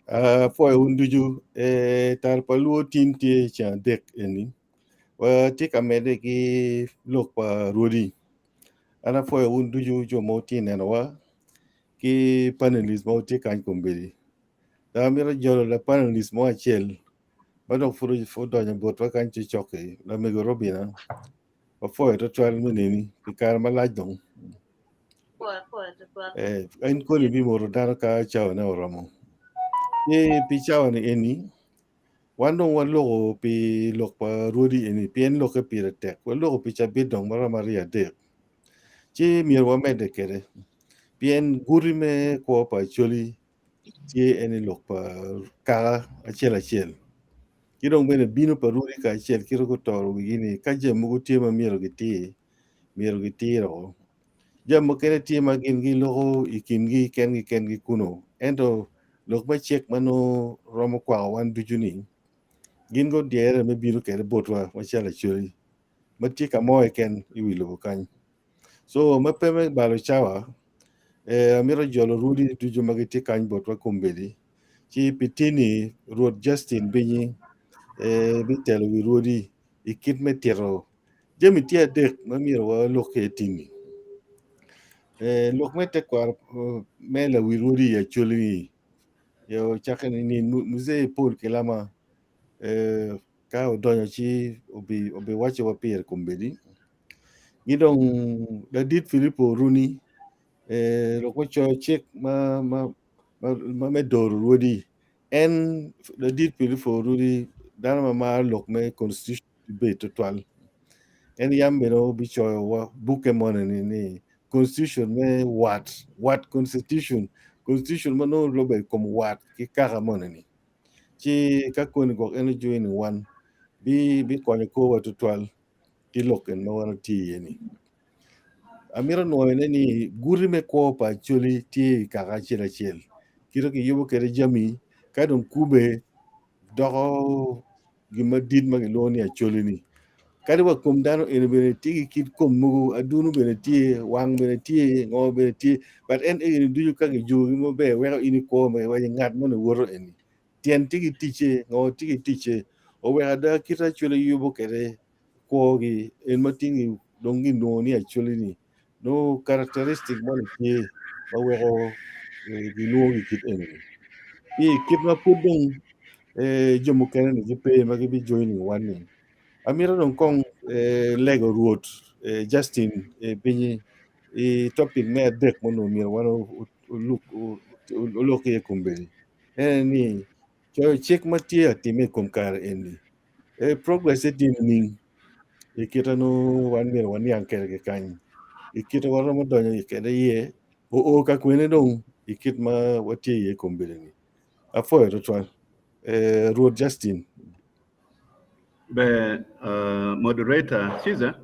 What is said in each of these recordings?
Apwoyo wun ducu eh, tar pa luo tin tye ceng adek eni watye ka medde ki lok pa rwodi an apwoyo wun ducu jo ma wutye nenowa ki panelist ma wutye kany kombeddi dok amito jolo lapanelist mo acel ma dong pud odonyo botwa kany cokcok-ki lamego Robina wapwoyo twatwal me neni pi kare malac dong. Eh, en koni bimoto dano ka cawane oromo. Ci pi cawa-ni eni, wan dong waloko pi lok pa rwodi eni pien lokke pire tek. Waloko pi cabit dong maromo aryo adek. Ci myero wamedde kwede pien guti me kwo pa Acholi tye en i lok pa kaka acel acel. Ki dong bene bino pa rwodi kacel kit ma gutoro wigi-ni ka jami mogo tye ma myero gitir, myero gitiro. Jami mukene tye ma gin giloko i kingi kengi kengi kunu ento lok me cik ma nongo romo kwako wan ducu-ni gin gudyere me bino kwede botwa macalo Acholi ma tye ka mo keken i wi lobo kany. So ma pe me balo cawa, eh, amito jolo rwodi ducu ma gitye kany botwa kombeddi. Ci pi tini Rwot Justin Binyi eh, bitelo wi rwodi i kit me tito jami tye adek ma myero walok ki tini. Eh, lok me tekwaro eh, me lawi rwodi i Acholi-ni yo cakke ni ni Muzee Paul Kilama eh, ka odonyo ci obi obiwacowa pire kombeddi. Ki dong ladit Filipo Oruni eh, lok me coyo cik ma, ma, ma, ma me doro rwodi. En ladit Filipo Oruni dano ma maro lok me constitution debate tutwal. En yam bene obicoyo wa bukke moni ni, ni constitution me wat, wat constitution, constitution ma nongo lube i kom wat ki kaka moni ni. Ci ka koni gwok en ojoin wan bi bikonyo korwa tutwal ki lok en ma wan watye iye-ni. Amito nwoyone ni guti me kwo pa Acholi tye i kaka acel acel. Kite kiyubo kwede jami ka dong kube doko gin madit ma kilwongo ni Acholi-ni. Kadi wa kom dano eni bene tye ki kit kom mogo, adunu bene tye, wang bene tye, ngo bene tye, but en egini ducu ka kijukogi maber weko in ikwo ma iwaco ngat moni woto eni. Tyen tye ki ticce, ngo tye ki ticce, oweko ada kit Acholi yubo kwede kwogi en ma tin dong gilwongo ni Acholi-ni nongo characteristic moni tye ma weko gilwongogi kit eni-ni. Ki kit ma pud dong jo mukene-ni gipe ma gibi joining wan-ni, amito dong kong lego Rwot Justin pinyi i topic me adek ma onongo myero wan olok iye kombeddi en aye ni coyo cik ma tye atime i kom kare eni progress-se tye nining i kite nongo wan myero waniang kwede ki kany i kite waromo donyo kwede iye oo ka kwene dong i kit ma watye iye kombeddi-ni apwoyo tutwal Rwot Justin. Ber moderator Caesar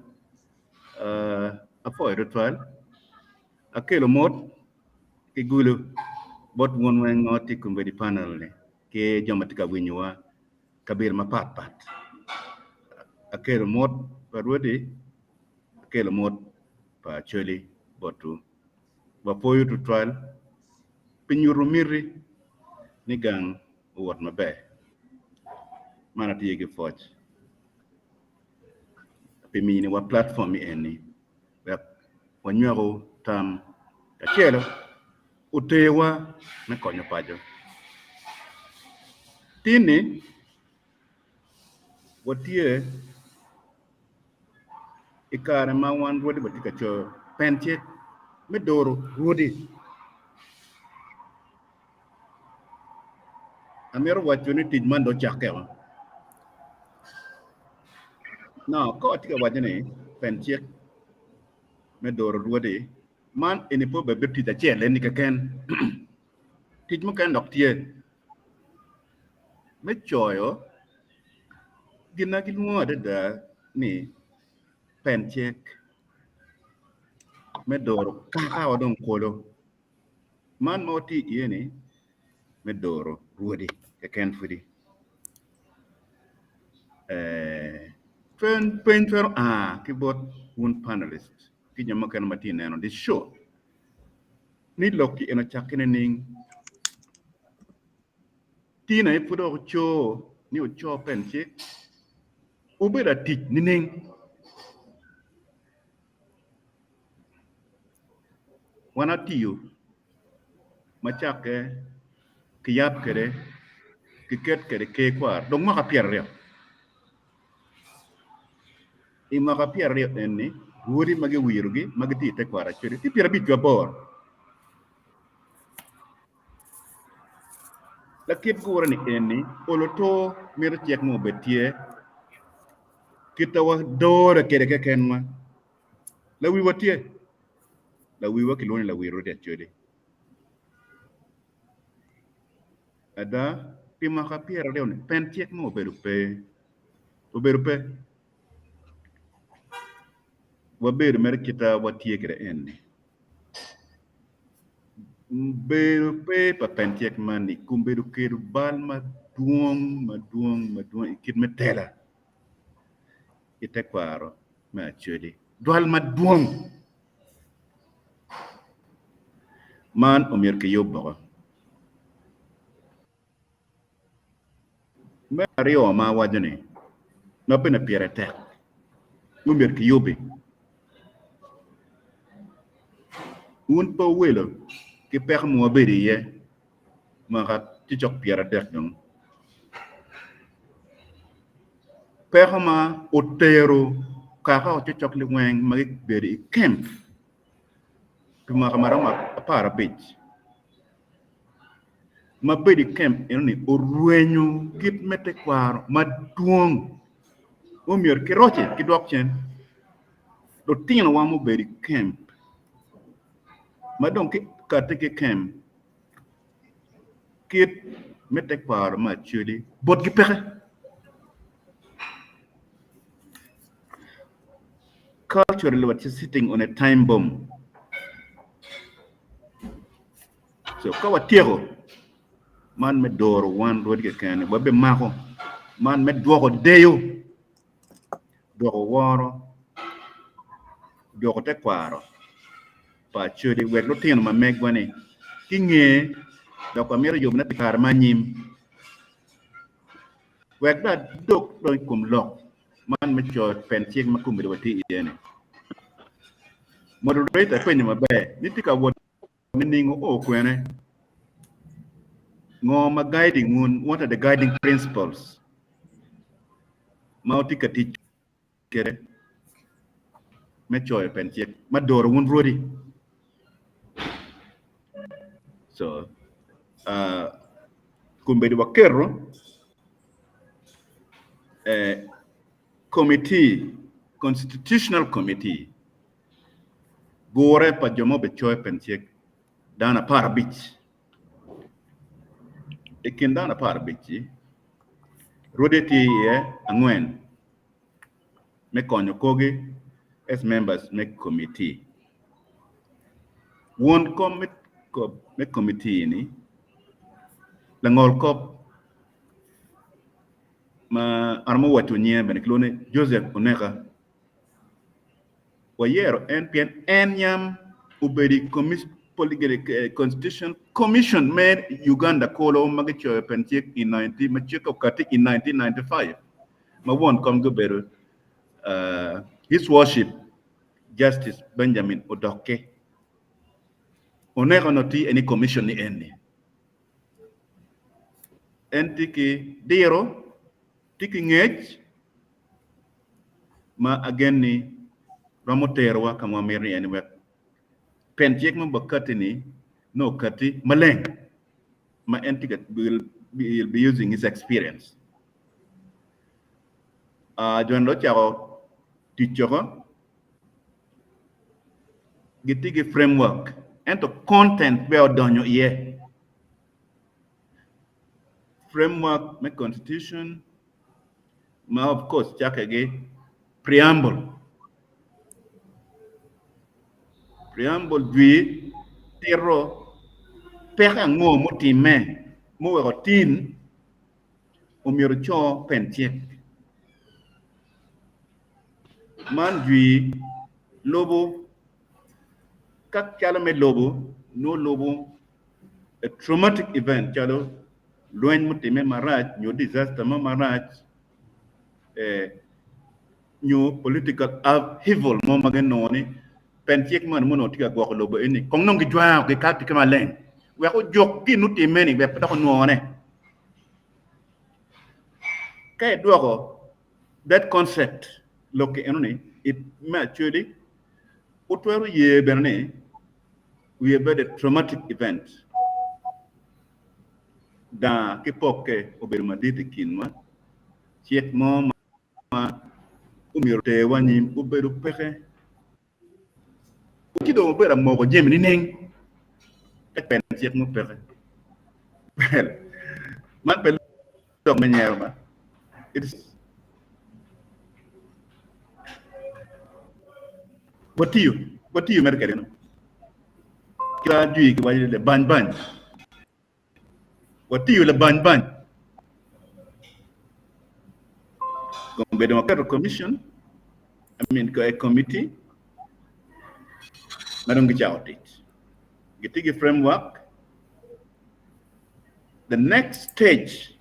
apwoyo tutwal akelo mot ki gulu bot wun weng ma watye kombeddi i panel ni ki jo ma tye ka winyowa kabedo mapat pat akelo mot pa rwodi akelo mot pa Acholi botwu wapwoyo tutwal pi nyuto miti ni gang owot maber man atye ki pwoc pi miniwa platform eni wek wanywaku tam kacelo oterwa me konyo paco. Tin-ni watye i kare ma wan rwodi watye ka coyo pen cik me doro rwodi. Amito waco ni tic man dong ocakkeo. No, ka watye ka waco ni pen cik. me doro rwodi man eni pe obedo tic acel eni keken tic mukene dok tye me coyo gin ma gilwongo adada ni pen cik me doro kaka wa dong kolo man ma watye iye ni me doro rwodi keken pudi peny twero a ki bot wun panelist ki jo mukene ma tye ka neno this show ni lok eni ocakke nining Tina aye pud dok oco ni oco pen cik obedo atic nining? Wan atiyo ma cakke kiyab kwede kiket kwede ker kwar dong mwaka pyeraryo. I mwaka pyeraryo eni rwodi ma giwirogi ma gitye i tekwaro acwali tye pyerabic ki aboro. Lakit gure ni eni olo to mito cik mo obed tye kit ma wadore kwede kekenwa. Lawiwa tye, lawiwa kilwongo ni lawir rwodi Acholi. Ada, pi mwaka pyeraryo-ni pen cik mo obedo pe, obedo pe. Wabedo mere kit ma watye kwede eni. Bedo pe pa pen cik man ni kombedo kelo bal madwong madwong madwong i kit me tela i tekwaro me Acholi dwal madwong man omyero kiyub boko. Me aryo ma awaco ni ma bene pire tek ma myero kiyubi, wun pe wuwilo ki peko ma wabedo iye mwaka tye cok pyeradek dong. Peko ma otero kaka cokcok liweng ma gibedo i kemp pi mwaka ma romo aparabic. Ma bedo i kemp enoni orwenyo kit me tekwaro madwong ma myero kiroce kidwok cen. Lutinowa ma obedo i kemp ma dong kikati ki i kemp kit me tekwaro me Acholi botgi peke. Culturally watye sitting on a time bomb. So ka watyeko man me doro wan rwod keken wabimako man me dwoko deyo, dwoko woro, dwoko tekwaro pa Acholi wek lutino ma megwa-ni kinge dok wamito yubone pi kare ma anyim wek dong adok dong i kom lok man me coyo pen cik ma kombeddi watye iye-ni. Moderator apenyo maber ni tye ka wot Nining oo kwene? Ngo ma guiding wun? What are the guiding principles ma wutye ka tic kwede me coyo pen cik ma doro wun rwodi? So, uh, kombeddi waketo eh, committee, constitutional committee Gure pa jo ma obicoyo pen cik dano aparabic. I kin dano aparabic-ci, rwode tye iye angwen me konyo korgi as members me committee. Won kom me committee ni langol kop ma aromo waco nyinge bene kilwongo ni Joseph Oneka. Wayero en pien en yam obedo i Constitution Commission me Uganda kulu ma gicoyo pen cik i ma cik okatti i 1995 ma won komgi obedo His Worship Justice Benjamin Odoki. Oneko onongo tye i commission ni eni. En tye ki diro, tye ki ngec ma agen ni romo terowa ka ma wamito ni en wek pen cik ma wakati ni nongo okati maleng ma en tye ka will be using his experience. Uh, jo ni ocako tic coko. Gitye ki framework ento content peya odonyo iye. Framework me constitution ma of course cakke ki preamble. Preamble jwi tito peko ango mutimme muweko tin omyero oco pen cik. Man jwi lubo ka calo me lobo nongo lubo a traumatic event calo lweny mutimme marac nyo disaster mo marac nyo political upheaval mo ma ginongo ni pen cik moni ma onongo tye ka gwoko lobo eni kong dong gijwango gikati ki maleng wek ojuk gin mutimme ni wek pe dok onwone. Ka idwoko that concept lok ki enoni me actually wutwero ye bene ni we have had a traumatic event daa ki pokke obedo madit i kinwa cik mo ma omyero oterwa anyim obedo peke. Ci dong obedo amoko jami nining ka pen cik mo peke? Well, man pe lok me nyero ba. It's watiyo, watiyo mere kede no. Kira jwi ki waco ni bany bany. Watiyo labany bany. Kombeddi waketo commission, I mean a committee ma dong gicako tic. Gitye ki framework. The next stage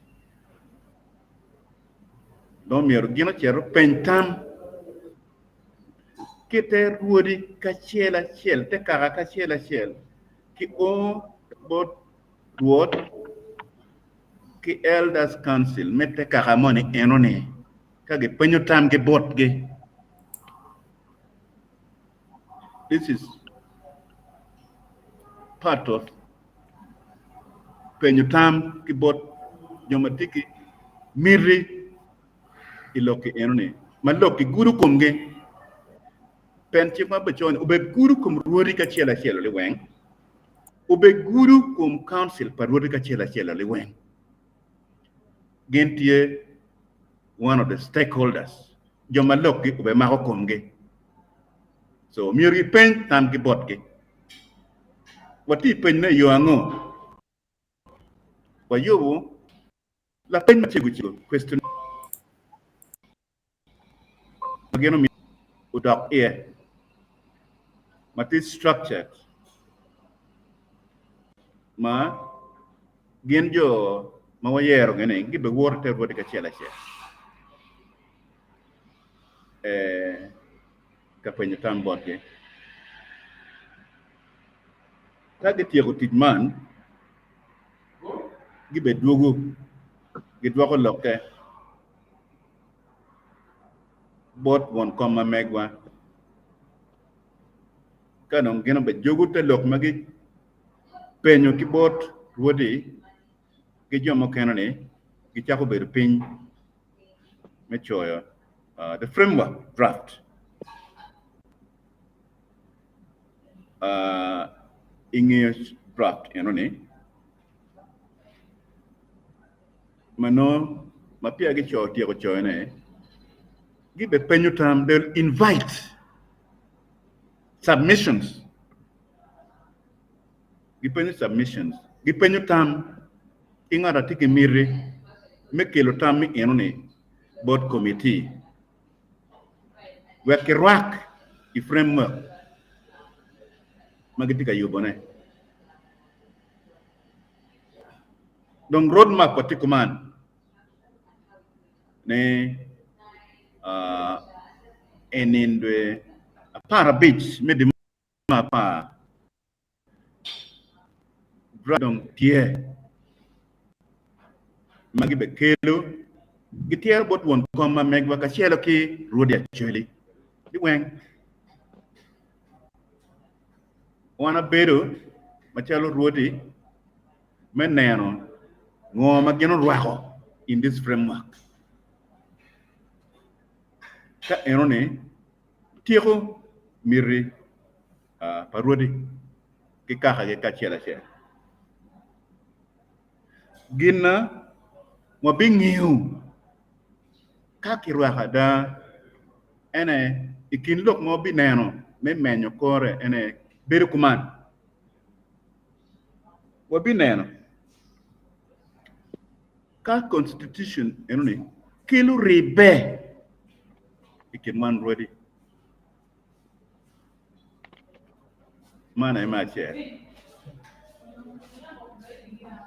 dong myero gin ocit openy tam ki te rwodi kacel acel, te kaka kacel acel ki o bot Rwot ki Elders Council me te kaka moni enoni ka gipenyo tamgi botgi. This is part of penyo tam ki bot jo ma tye ki miti i lok ki enoni ma lok ki gudo komgi. Pen cik ma biconi obed gudo kom rwodi kacel acel liweng. Obed gudo kom council pa rwodi kacel acel liweng. Gin tye one of the stakeholders, jo ma lokgi obe mako komgi. So myero gipeny tamgi botgi. Watye i penyone i yo ango? Wayubo lapeny macego cego, questionnaire, ma gin omyero odok iye ma tye structured ma gin jo ma wayero gi ni gibiwoto ite rwodi ki acel acel ka penyo tam botgi. Ka gityeko tic man, gibedwogo gidwoko lokke bot won kom ma megwa. Ka dong gin obejogo te lok ma gipenyo ki bot rwodi ki jo mukene-ni, gicako bedo piny me coyo the framework draft. I nge draft enoni, ma nongo ma peya gicoyo tyeko coyone, gibipenyo tam, they will invite submissions, gipenyo submissions, gipenyo tam ki ngat atye ki miti me kelo tam me enoni bot committee wek kirwak i framework ma gitye ka yubone. Dong road map wa tye kuman ni i nino dwe 15 me dwe me apar dong tye ma gibikelo gityero bot won kom ma megwa kacelo ki rwodi Acholi liweng. Wan abedo macalo rwodi me neno ngo ma gin orwako in this framework. Ka enoni tyeko miti. Pa rwodi ki kakagi kacel acel. Gin na wabingiyo ka kirwako ada ene i kin lok ma wabineno me menyo kore ene bedo kuman. Wabineno ka constitution enoni kelo ribbe i kin wan rwodi. Man aye me acel.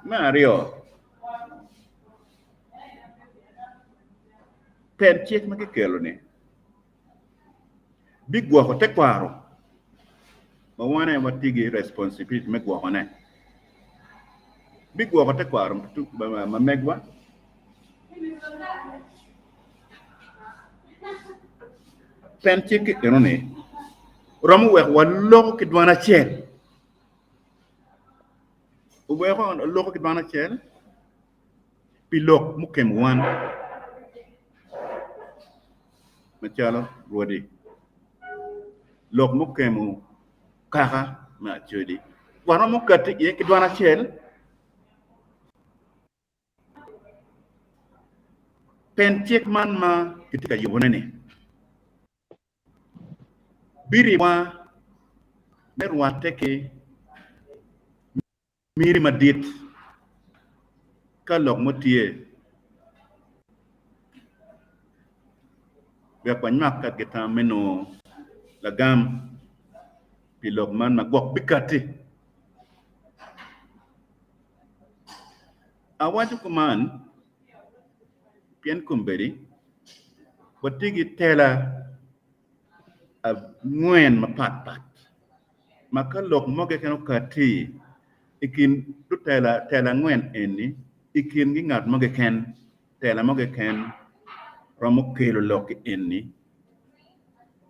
Me aryo, pen cik ma kikelo-ni bigwoko tekwaro ma wan aye watye ki responsibility me gwokone. Bigwoko tekwaro ma megwa. Pen cik enoni romo weko waloko ki dwan acel. Oweko waloko ki dwan acel pi lok mukemo wan macalo rwodi, lok mukemo kaka me Acholi. Waromo kati iye ki dwan acel. Pen cik man ma kitye ka yubone-ni biribowa me rwatte ki miti madit ka lok mo tye wek wanywak ka gitam me nongo lagam pi lok man ma gwok bikatti. Awaco kuman pien kombeddi watye ki tela angwen mapatpat ma ka lok mo keken okatti i kin lutela tela angwen eni i kingi ngat mo keken tela mo keken romo kelo lok eni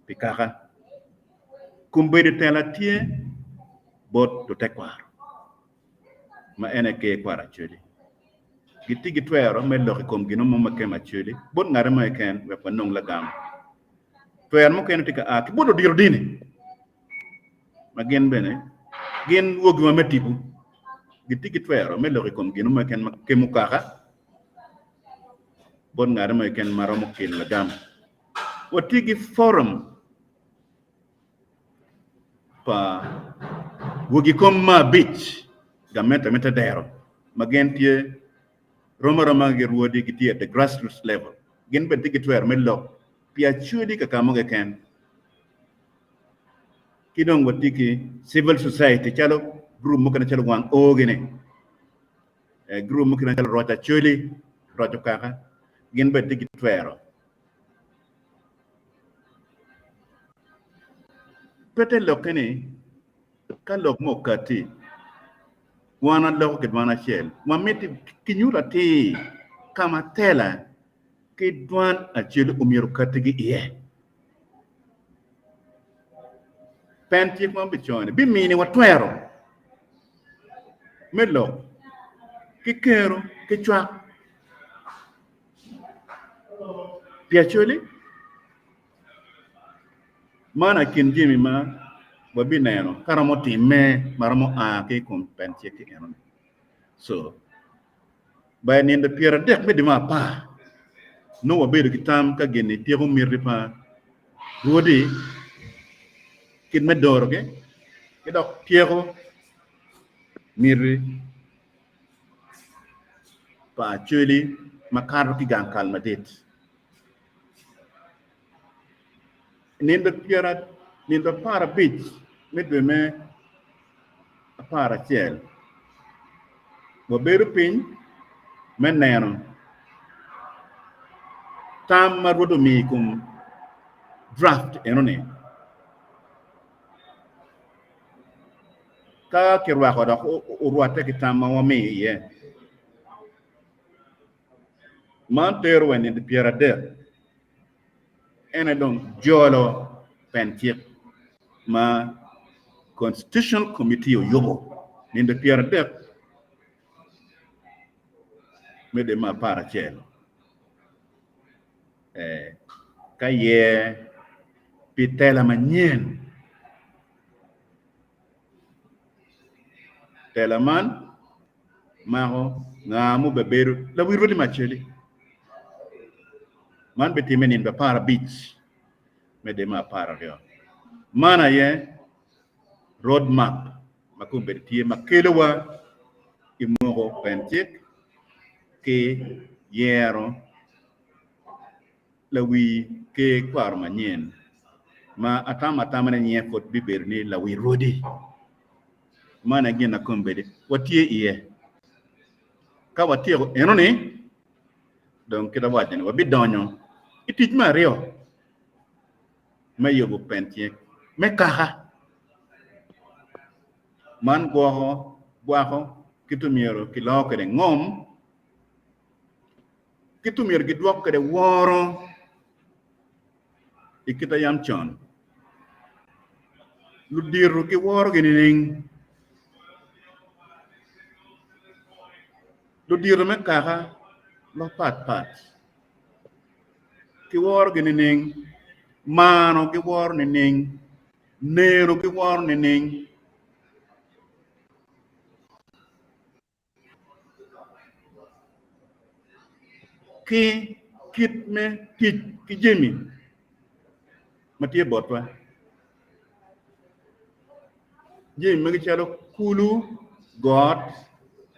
pi kaka. Kombeddi tela tye bot lutekwaro. ma en aye Ker Kwaro Acholi. Gitye ki twero me lok i kom gin mo ma kemo Acholi bot ngat mo keken wek wanong lagam. Twero mukene tye ka a ki bot ludito dini ma gin bene gin wogiwa me tipo. Gitye ki twero me lok i kom gin mo keken ma kemo kaka bot ngat mo keken ma romo kelo lagam. Watye ki forum pa wegi kom me abic gamente me tedero ma gin tye rom aroma ki rwodi gitye at the grassroots level gin bene tye ki twero me lok pi acwali ka mo keken ki dong watye ki civil society calo gurup mukene calo wang oo gini gurup mukene calo roc acwali roc okaka gin bene tye ki twero. Pe te lokke ni ka lok mo okatti, wan waloko ki dwan acel. Wamiti kinyut atir ka ma tela ki dwan acel omyero okatigi iye. Pen cik ma wabicoyo-ni biminiwa twero me lok ki kero ki cwak. Pi Acholi, man aye kin jami ma wabineno ka romo timme ma romo a ki i kom pen cik-ki enoni. So, by nindo 30 me dwe me apar, nongo wabedo ki tam ka gin-ni tyeko miti pa rwodi kit me dorogi ki dok tyeko miti pa Acholi makato ki gang kal madit. Nindo nindo 15 me dwe me 11 wabedo piny me neno tam ma Rwot omiyo i kom draft enoni. Ka kirwako dok orwatte ki tam ma wamiyo iye, man tero wa i nino 30, en aye dong jolo pen cik ma Constitutional Committee oyubo nino 30 me dwe me 11 ka ye pi tela manyen. Tela man mako nga mubebedo lawi rwodi me Acholi. Man bitimme nino 15 me dwe me 12. Man aye road map ma kombeddi tye ma kelowa i moko pen cik ki yero lawi ker kwaro manyen ma atamo atama ni nyinge pud bibedo ni lawi rwodi. Man aye gin ma kombeddi watye iye. Ka watyeko enoni, dong kit awaco ni wabidonyo i tic me aryo me yubo pen cik me kaka. Man gwoko gwako kit omyero kiloo kwede ngom Kit omyero gidwok kwede woro i kit ma yam con. Ludito giworogi nining? Ludito me kaka mapatpat giworogi nining? Mano giworo nining? Neno giworo nining? Ki kit me tic ki jami ma tye botwa, jami magi calo kulu, got,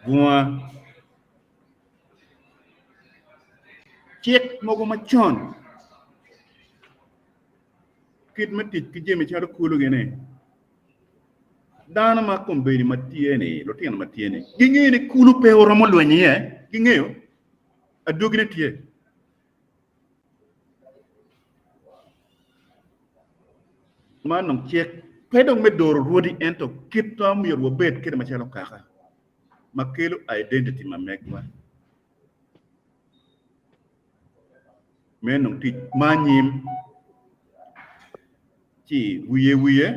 bunga, cik mogo macon kit me tic ki jami calo kulu gini. Dano ma kombeddi ma tye-ni, lutino ma tye-ni, gingeyo ni kulu pe oromo lweny iye, gingeyo adwogine tye. Man dong cik pe dong me doro rwodi ento kit ma myero wabed kwede macalo kaka ma kelo identity ma megwa. Meno dong tic ma anyim. Ci wiye wiye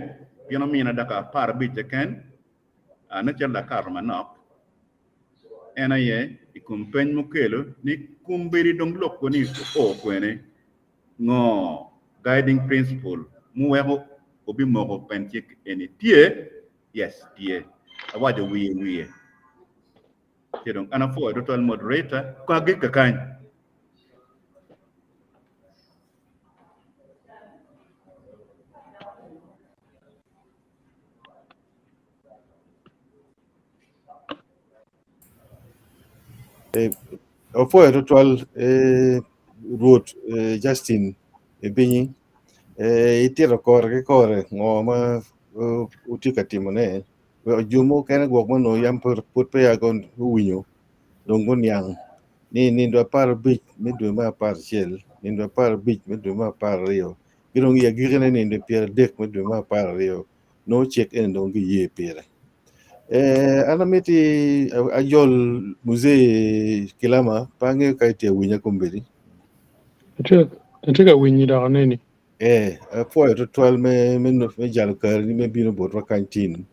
gin omina dakika 15 keken, nen calo dok akato manok, en aye i kom peny mukelo ni kombeddi dong lokwa ni oo kwene, ngo guiding principle muweko obimoko pen cik eni tye? Yes tye. Awaco wiye wiye. Ci dong an apwoyo tutwal moderator ko agik kakany. Opwoyo tutwal Rwot Justin Ebinyi itito kore ki kore ngo ma wutye ka timone wek jo mukene gwok ma onongo yam pud peya guwinyo dong guniang ni nindo 15 me dwe me 11 nindo 15 me dwe me 12 ki dong i agikkine nindo 30 me dwe me 12 nongo cik eni dong giye pire. An amiti ajol Muzee Kilama pe angeyo ka itye awinya kombeddi. Atye ka winyi dok aneni. Apwoyo tutwal me jalo kareni me bino botwa kany tin.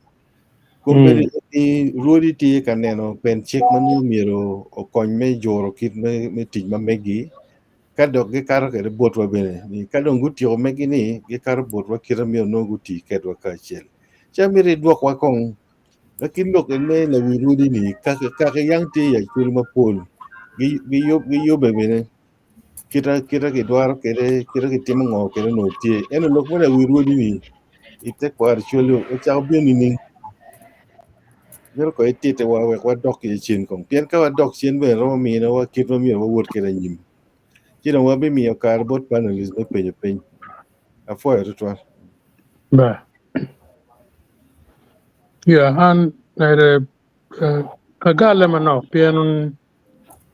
Kombeddi ni rwodi tye ka neno pen cik ma nongo myero okony me juro kit me tic ma megi ka dok gikato kwede botwa bene ni ka dong gutyeko megi ni gikato botwa kite myero nongo guti kedwa kacel. Ci amito idwokwa kong ki lok me lawi rwodi ni kaka yang tye i acwali mapol giyubbe bene kita gidwaro kwede kita gitimo ngo kwede onongo tye ento lok me lawi rwodi ni i tekwaro acwali ocako bino nining? Mito kong ititiwa wek wadok iye cen kong pien ka wadok cen bene romo minowa kit ma myero wawot kwede anyim ci dong wabimiyo kare bot panelist me penyo peny. Apwoyo tutwal. Ba. Ya an ere agalle manok pien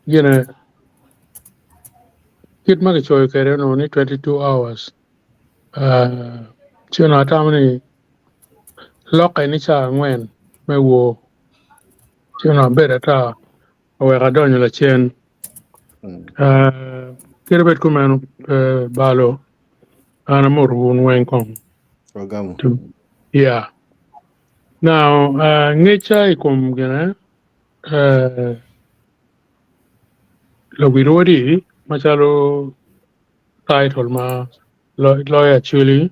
gine kit ma kicoyo kwede onongo ni 22 hours ci onongo atamo ni lokke ni cawa angwen me wor ci onongo abedo ata oweko adonyo lacen kadi bed kumeno balo an amoto wun weng kong Wagamo. Yeah. Now ngecca i kom gine Lawil odi macalo title ma loyo Acholi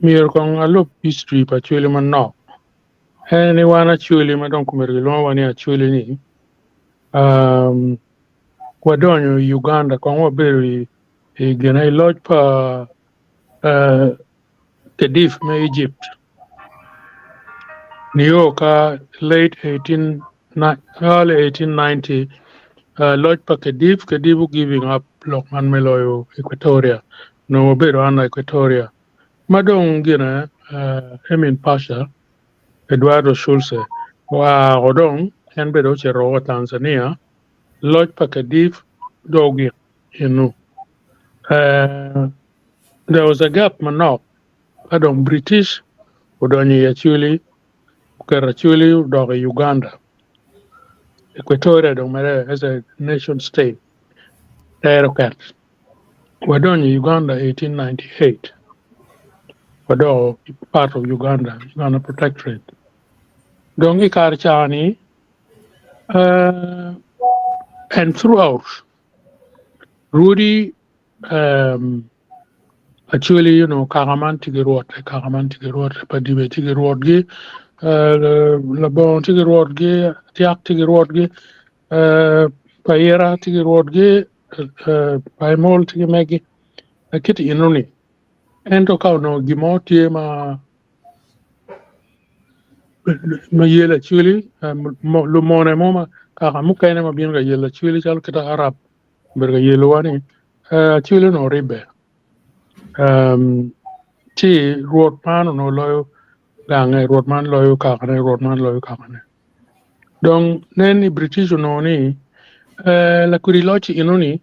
Myero kong alub history pa Acholi manok. En ni wan Acholi ma dong komiti gilwongo wa ni Acholi ni um, wadonyo i Uganda kong wabedo i, i gine i loc pa uh, Khedive me Egypt nio ka late 18, early 1890 uh, loc pa Khedive, Khedive giving up lok man me loyo Equatoria nongo wabedo under Equatoria ma dong gine uh, Emin Pasha Eduardo Schulze oa dong en bene ocito wa Tanzania loc pa Khedive dong ogik eno. There was a gap manok ka dong British odonyo i Acholi oketo Acholi odok i Uganda Equatoria dong mere as a nation state tere oket wadonyo i Uganda 1898 wadoko part of Uganda, Uganda Protectorate. Dong i kare ca-ni and throughout Rwodi um, Acholi you know, kaka man tye ki rwotte, kaka man tye ki rwotte, Padibe tye ki rwotgi, uh, Labongo tye ki rwotgi, Tyak tye ki rwotgi, uh, Payira tye ki rwotgi, uh, Paimol tye ki megi. Kit enoni. Ento ka onongo gin mo tye ma ma yelo Acholi, lumone mo ma kaka mukene ma bino ka yelo Acholi calo kita Arab obedo ka yelowa ni Acholi onongo ribbe. Ci rwot man onongo loyo gange, rwot man loyo kakane, rwot man loyo kakane. Dong nen ni British onongo ni lakwidi loc enoni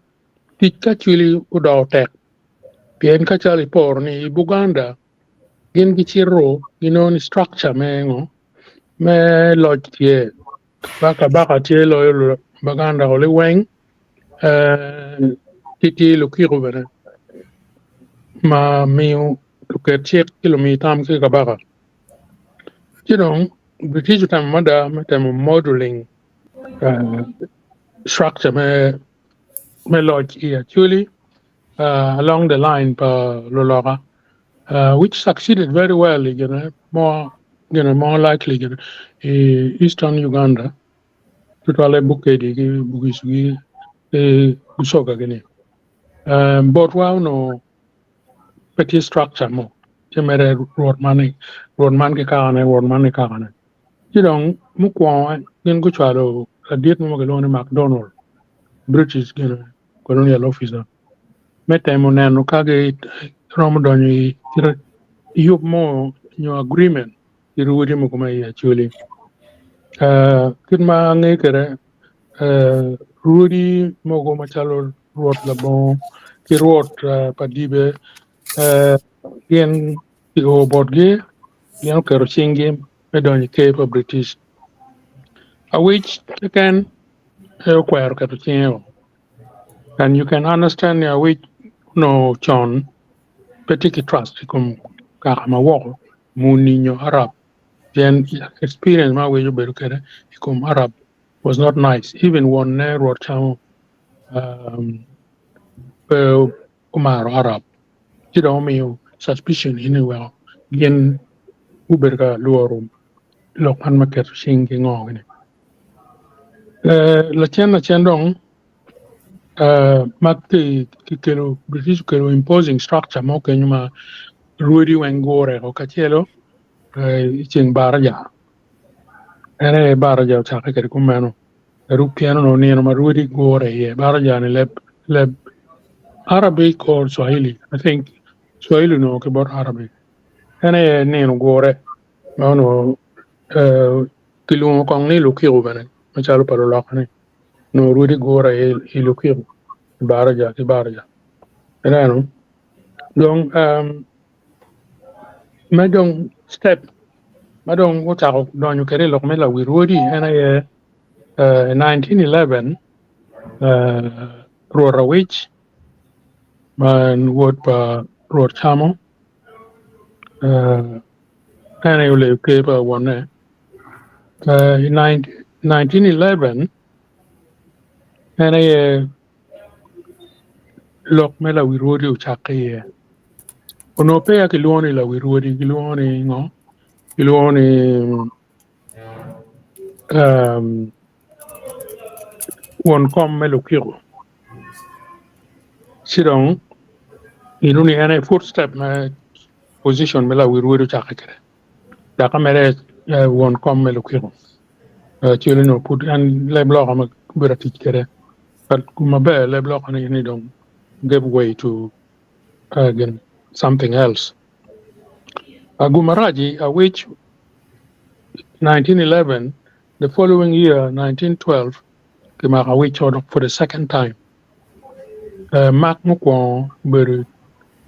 tic ki Acholi odoko tek pien ka calo iporo ni i Buganda gin gicito ginongo ni structure me ngo me loc tye kabaka tye loyo Buganda o liweng ki tye lukiko bene ma miyo luket cik ki lumi tam ki kabaka ci dong British otemo mada me temo modeling structure me loc i Acholi along the line pa luloka which succeeded very well you know, more, you know, more likely you know, i Eastern Uganda tutwalle Bukedi ki Bugisu ki Busoga gini. Botwa onongo pe tye structure mo tye mere rwot man rwot man ki kakane rwot man ki kakane. Ci dong mukwongo gin gucwalo ladit mo ma kilwongo ni McDonald British gin colonial officer me temo neno ka giromo donyo i yub mo nyo agreement ki rwodi mogo ma i Acholi. Kit ma angeyo kwede rwodi mogo macalo Rwot Labongo ki Rwot Padibe gin kio botgi gin oketo cinggi me donyo i ker pa British. Awic keken aye okwero keto cinge-o and you can understand ni awic onongo con pe tye ki trust i kom kaka ma woko muni nyo Arab pien experience ma awic obedo kwede i kom Arab was not nice even wonne Rwot Camo pe omaro Arab ci dong omiyo suspicion eni weko gin gubedo ka lworo lok man me keto cing ki ngo gini. Lacen lacen dong ma kikelo British okelo imposing structure mo kenyo ma rwodi weng gure kacelo i ceng baraja en aye baraja ocakke kwede kumeno pien onongo nino ma rwodi gure iye baraja ni leb Arabic or Swahili I think Swahili onongo ki bot Arabic en aye nino gure ma onongo kilwongo kong ni lukiko bene macalo pa luloka-ni onongo rwodi gure iye i lukiko i baraja ki baraja ineno dong me dong step ma dong ocako donyo kwede i lok me lawi rwodi en aye i 1911 Rwot Awic ma en wod pa Rwot Camo en aye oleyo ker pa wonne. I 1911 en aye lok me lawi rwodi ocakke iye. Onongo peya kilwongo ni lawi rwodi, kilwongo ni ngo? Kilwongo ni um, won kom me lukiko. Ci dong inu ni en aye footstep me position me lawi rwodi ocakke kwede. Dok mere won kom me lukiko. Cwele onongo pud en leb loka ma obedo tic kwede. But maber leb loka ni dong gave way to uh, something else. Gumaraji, which 1911, the following year, 1912, kimako Awich for the second time. Mak mukwongo obedo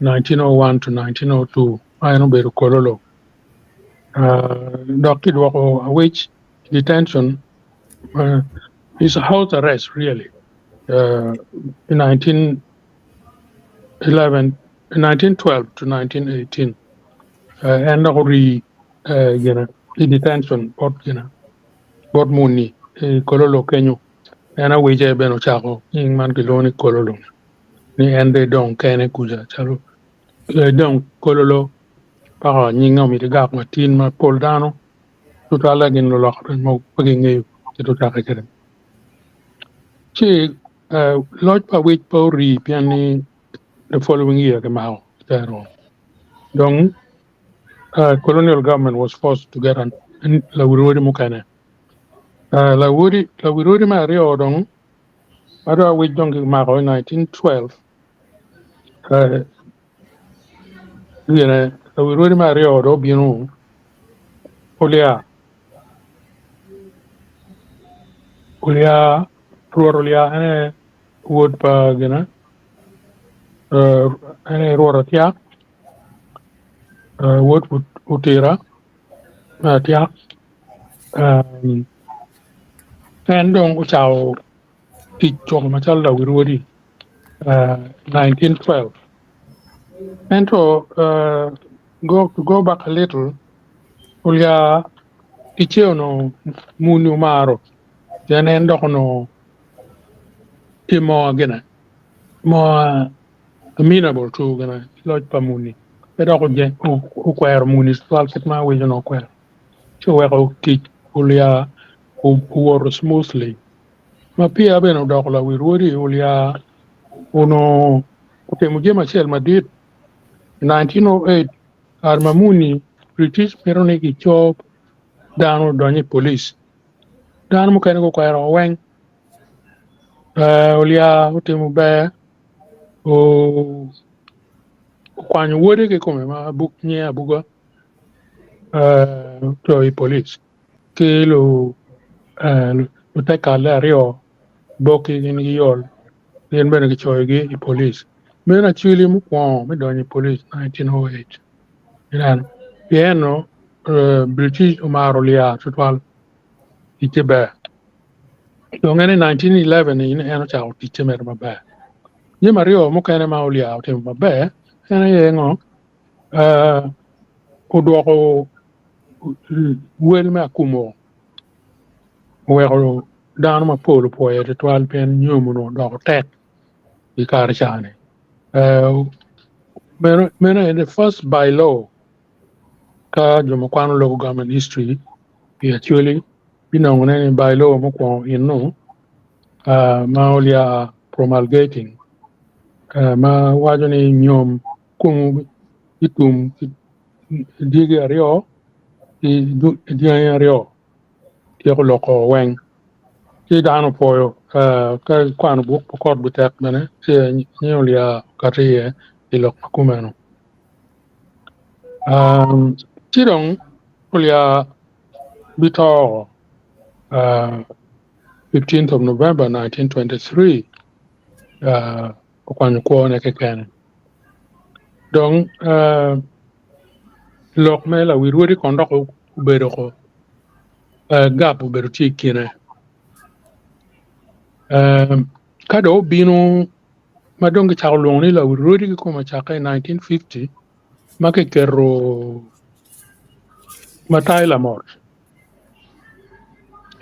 1901 to 1902, ma en obedo Kololo. Dok kidwoko Awich detention, is a house arrest really, in 1911, 1912 to 1918. En dok ori gine i detention bot gine bot muni i Kololo kenyo. En Awice bene ocako nying man kilwongo ni Kololo ni en dong edong kene kuca calo edong Kololo paka nyinge omyero igak matin ma pol dano tutwalle gin lulok mogo pe gingeyo kit ocake kwede. Ci loc pa Awic pe ori pien ni the following year kimako kitero dong colonial government was forced to get an lawirwodi mukene. Lawodi lawirwodi me aryo dong ma dong Awic dong kimako i 1912 gine lawirwodi me aryo dong obino Olia Olia Rwot Olia en aye wod pa gine en aye Rwot Atyak wod Otira me Atyak en dong ocako tic coko macalo lawirwodi 1912 ento to go back a little Olia ticce onongo muni omaro pien en dok onongo tye more gine more amenable to gine loc pa muni pe dok okwero muni tutwal kit ma Awec onongo okwero ci oweko tic Olia owoto smoothly ma peya bene odoko lawi rwodi Olia onongo otimo jami acel madit i 1908 kare ma muni British mito ni gico dano odony i police dano mukene gukwero weng Olia otimo ber okwanyo wode kikome ma nyinge Abuga ocoyo i police ki lutekale aryo Boki gin ki Yol gin bene kicoyogi i police. Meno acwili mukwongo me donyo i police 1908 ineno pien British omaro Olia tutwal ticce ber. Dong en i 1911 ni en ocako ticce mere maber. Jami aryo mukene ma Olia otimo maber en aye ngo odwoko wel me akumo oweko dano mapol opwoye tutwal pien nyom onongo odoko tek i kare ca-ni. Meno aye the first by law ka jo ma kwano local government history i Acholi binongo ne ni by law mukwongo eno ma olia promulgating ma waco ni nyom kumu gitum dyegi aryo ki dyangi aryo tyeko loko weng ci dano opwoyo ka ikwano buk pa kot bitek bene ci nying olia okati iye i lok ma kumeno. Ci dong olia bito 15th of November 1923 okwanyo kwone kekene. Dong lok me lawi rwodi kono dok obedo ko gap obedo tye i kine. Ka dong obino ma dong kicako lwongo ni lawi rwodi kikome ocakke i 1950 ma kiketo Matai Lamot.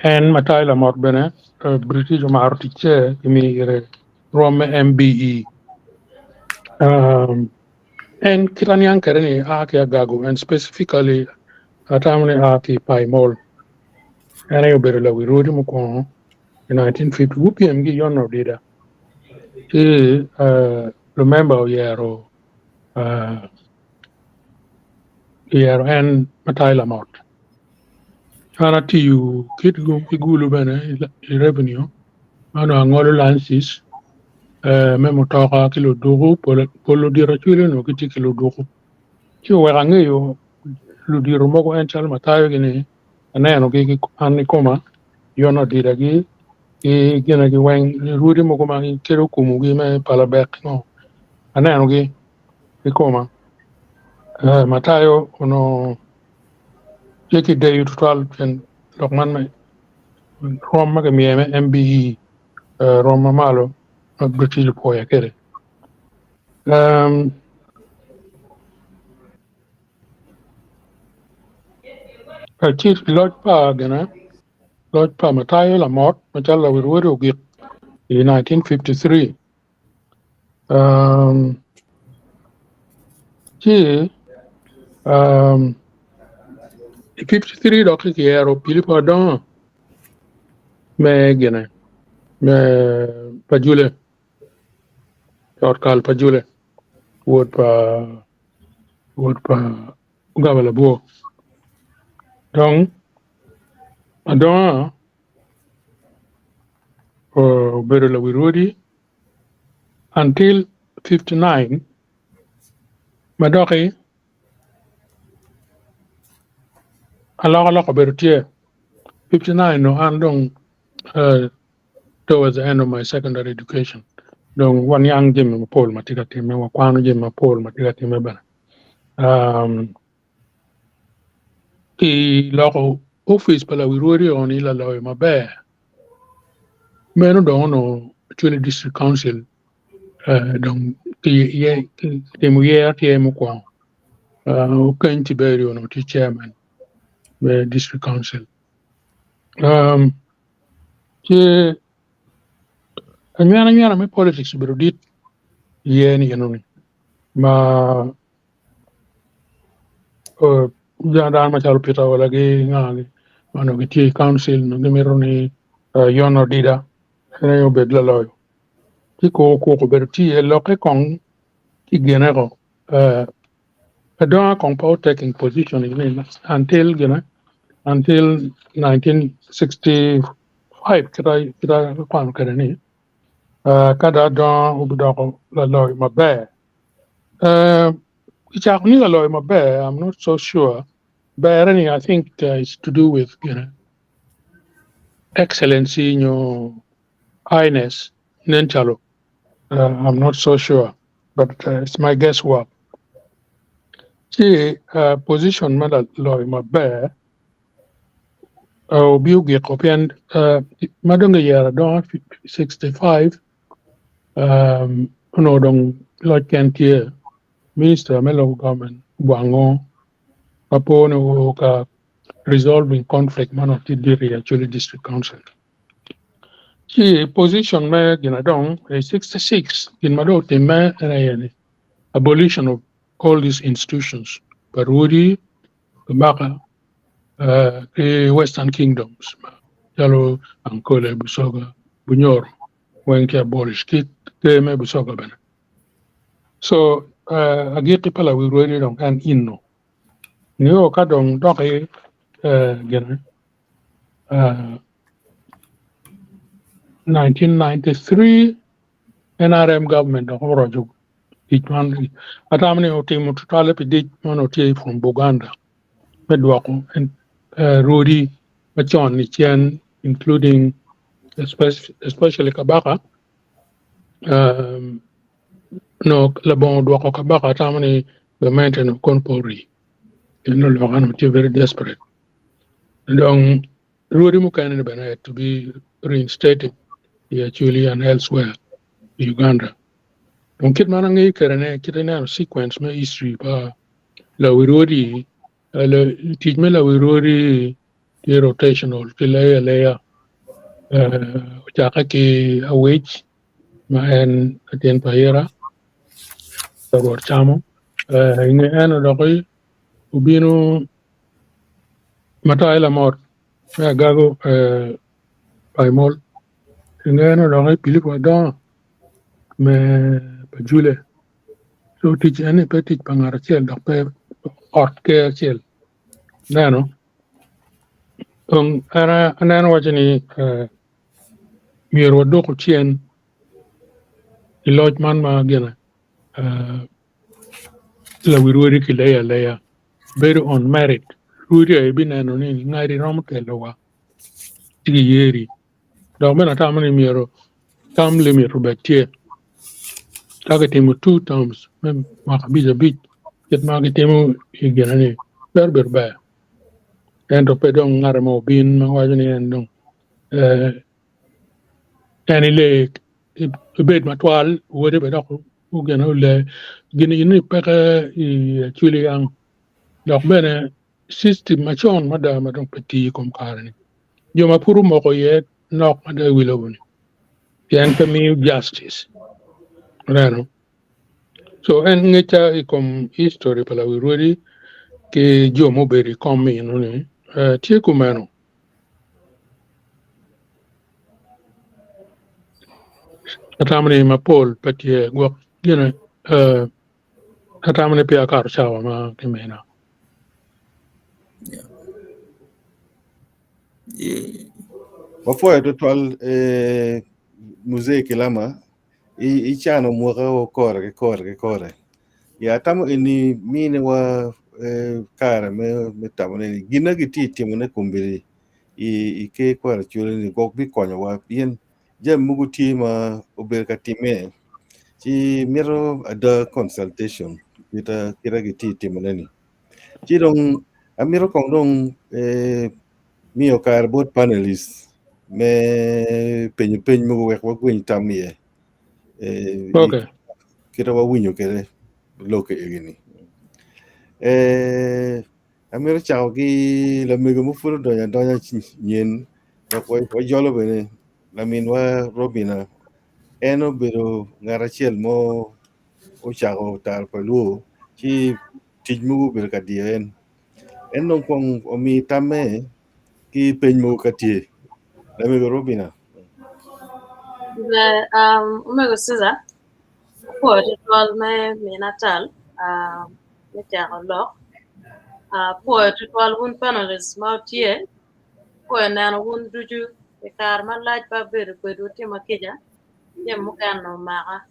En Matai Lamot bene British omaro ticce kimiyo ire rwom me MBE. En kit aniang kwede ni a ki Agago and specifically atamo ni a ki i Paimol. En aye obedo lawi rwodi mukwongo i 1950 gupyem ki Yona Odida ci lumemba oyero oyero en Matayo Lamot. An atiyo kit ki Gulu bene i revenue ma onongo angolo licenses me mutoka ki luduku pol ludito acwele onongo gitye ki luduku ci oweko angeyo ludito mogo en calo Matayo gini anenogi an kikoma Yona Odidagi ki ginegi weng rwodi mogo ma gikelo kumugi me palabek ngo anenogi kikoma Matayo onongo tye ki deyo tutwal pien lok man me rwom ma kimiye me MBE rwom ma malo ma British opwoya kwede. Ci loc pa gine loc pa Matayo Lamot macalo lawil wode ogik i 1953. Ci i 53 dok kiyero Pilipo Adongo me gine me Pajule ot kal Pajule wod pa wod pa Gaba Labwor dong Adongo obedo lawi rwodi until 59 ma doki alokaloka obedo tye 59 nongo an dong towards the end of my secondary education dong waniang jami mapol ma tye ka timme wakwano jami mapol ma tye ka timme bene. Ki loko opic pa lawi rwodi eno ni laloyo maber meno dong onongo Acholi District Council dong kitimo yer tye mukwongo Okeny Tiberio onongo tye chairman me District Council ci anywena anywena me politics obedo dit iye ni enoni ma Dano macalo Peter Ola ki nga-ni ma onongo gitye i kauncil onongo gimito ni Yona Odida en aye obed laloyo ci kor kuk obedo tye iye lokke kong ki gine ko Adonga kong pe o taking position until gine until 1965 kita akwano kwede ni ka dong Adonga obidoko laloyo maber. Kicako ni laloyo maber, I'm not so sure. Berre ni I think it's to do with you know, excellency nyo highness nen calo. I'm not so sure, but it's my guess work. Ci position me laloyo maber obi ogiko pien ma dong giyero adonga 65 Onongo dong loc ken tye minista me local government Bwango ma po ni oo ka resolving conflict ma onongo tye dit i Acholi District Council. Ci position me gin adong i 66 gin ma dong otimme en aye ni abolition of all these institutions pa rwodi, kabaka ki Western Kingdoms calo Ankole, Busoga, Bunyoro. Weng ki abolish ki ker me Busoga bene. So agikki pa lawi rwedi dong en inno. Nio ka dong doki gine 1993 NRM government dok oroco tic man atamo ni otimo tutwalle pi dic ma onongo tye from Buganda me dwoko rwodi macon ni cen including especially kabaka nongo labongo dwoko kabaka atamo ni gamente onongo kono pe ori pien luloka onongo tye very desperate dong rwodi mukene ni bene had to be reinstated i Acholi and elsewhere i Uganda dong kit ma an angeyo kwede ne kit ineno sequence me history pa lawi rwodi tic me lawi rwodi tye rotational ki leyo aleya ocakke ki awec ma en latin pa Ira Rwot camo. I nge eno doki obino Matai Lamot me Agago Paimol. I nge eno doki Pilipo Adongo me Pajule. So tic eni pe tic pa ngat acel dok pe ot ker acel. Ineno? Dong an aneno waco ni myero wadwoku cen i loc man ma gine lawi rwodi kileyo aleya bedo on merit rwodi aye bineno ni ngadi romo telowa ci giyeri dok bene atamo ni myero term limit obed tye ka kitimo two terms me mwaka abic abic kit ma gitimo i gine ni twero bedo ber ento pe dong ngat mo obin ma waco ni en dong en ile ibed matwal wode bene dok ogene ole gin ni peke i acwili yang dok bene system macon mada ma dong pe tiyo i kom kare-ni jo ma pud omoko iye nok mada i wi lobo-ni pien pe miyo justice ineno so en ngecca i kom history pa lawi rwodi ki jo mubedo i kom eno-ni tye kumeno. Atamo ni mapol pe tye gwok gine atamo ni peya akato cawa ma kimina. Wapwoyo tutwal eh, Muzee Kilama i icano mwaka o kore ki kore ki kore. Ya atamo eni mine wa eh, kare me me tamo ni gin gitye timone kombeddi i ker kwaro Acholi ni gwok bikonyowa pien jami mogo tye ma obedo ka timme ci mito ada consultation kita kita gitye timone ni. Ci dong amito kong dong eh, miyo kare bot panelist me penyo peny mogo wek wagwiny tam iye. Eh, Okay. kita wawinyo kwede lok egi-ni. Eh, amito cako ki lamego ma pud odonyo adonya nyen dok wajolo bene laminwa Robina. En obedo ngat acel mo ocako taro pa luo ci tic mogo obedo ka diyo en. En dong kong omi tamme ki peny mogo ka tye. Lamego Robina. Ber, omego Caesar, apwoyo tutwal me mina tal me cako lok. Apwoyo tutwal wun panelists ma wutye. Apwoyo neno wun ducu i kare malac pe abedo kwedwu tima kica, jami mukene omaka.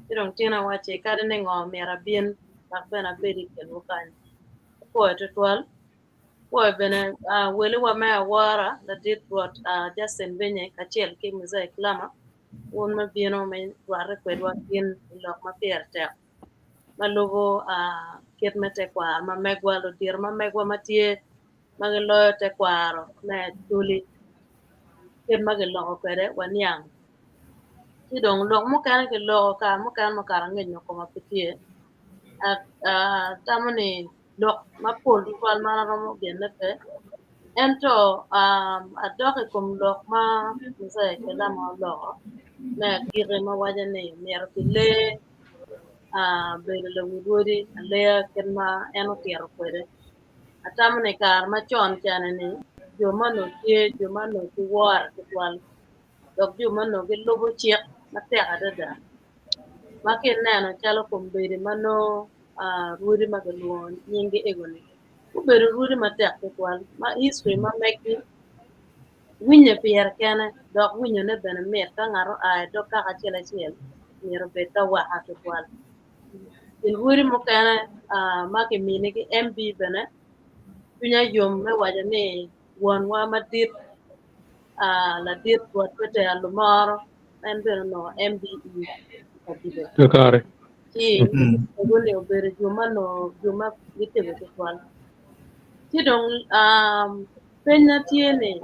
Ci dong tin awacci kadi ni ngo myero abin dok bene abed i kinwu kany. Apwoyo tutwal. Apwoyo bene welewa me awora ladit Rwot Justin Binye kacel ki Muzee Kilama wun me bino me rwatte kwedwa tin i lok ma pire tek ma lubo kit me tekwaro ma megwa ludito ma megwa ma tye ma giloyo tekwaro me Acholi kit ma giloko kwede waniang. Ci dong lok mukene kiloko kare mukene mukato angec nyo koma pe tye atamo ni lok mapol tutwal ma an aromo genne pe ento adok i kom lok ma Muzee Kilama oloko me agikki ma waco ni myero kilee bedo lawi rwodi aleya kit ma en otito kwede. Atamo ni kare macon cani-ni jo ma onongo tye jo ma onongo giwore tutwal dok jo ma onongo gilubo cik matek adada ma ka ineno calo kombeddi ma nongo rwodi ma kilwongo nyinggi ego-ni gubedo rwodi matek tutwal ma history ma meggi winye pire kene dok winyone bene mit ka ngat oa i dog kaka acel acel myero obed ka waka tutwal. Kin rwodi mukene ma kiminigi MB bene cwinya yom me waco ni wonwa madit ladit Rwot Petero Lumoro en bene onongo MBE i Kakare. Ci ego-ni obedo jo ma onongo jo ma gitego tutwal. Ci dong penya tye ni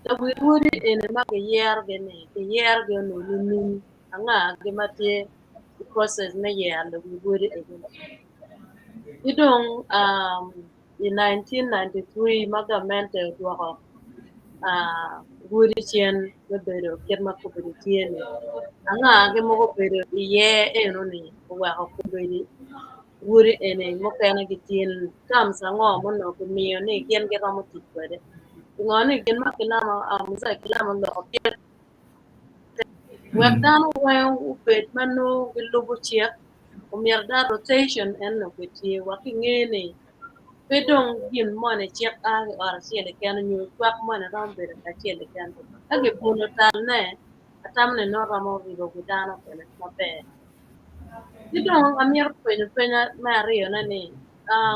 lawi rwodi eni ma kiyerogi-ni kiyerogi onongo nining? Anga-gi ma tye i process me yero lawi rwodi ego-ni? Ki dong i 1993 ma gamente odwoko rwodi cen me bedo kit ma kobedo tye-ni, anga-gi mogo obedo iye eno-ni oweko kobedo Rwodi eni mukene gitin terms ango ma onongo kimiyo ni gin giromo tic kwede. Pingo ni gin ma kilamo Mzee Kilama oloko pire tek wek dano weng obed ma nongo gilubo cik omyero dano rotation eno obed tye wek kinge ni pe dong gin moni cik a ki ot acel keken nyo cwak moni romo bedo kacel keken ka kibolo talne atamo ni nongo romo ribo wi dano bene maber. Ki dong amito penyo peny me aryone ni,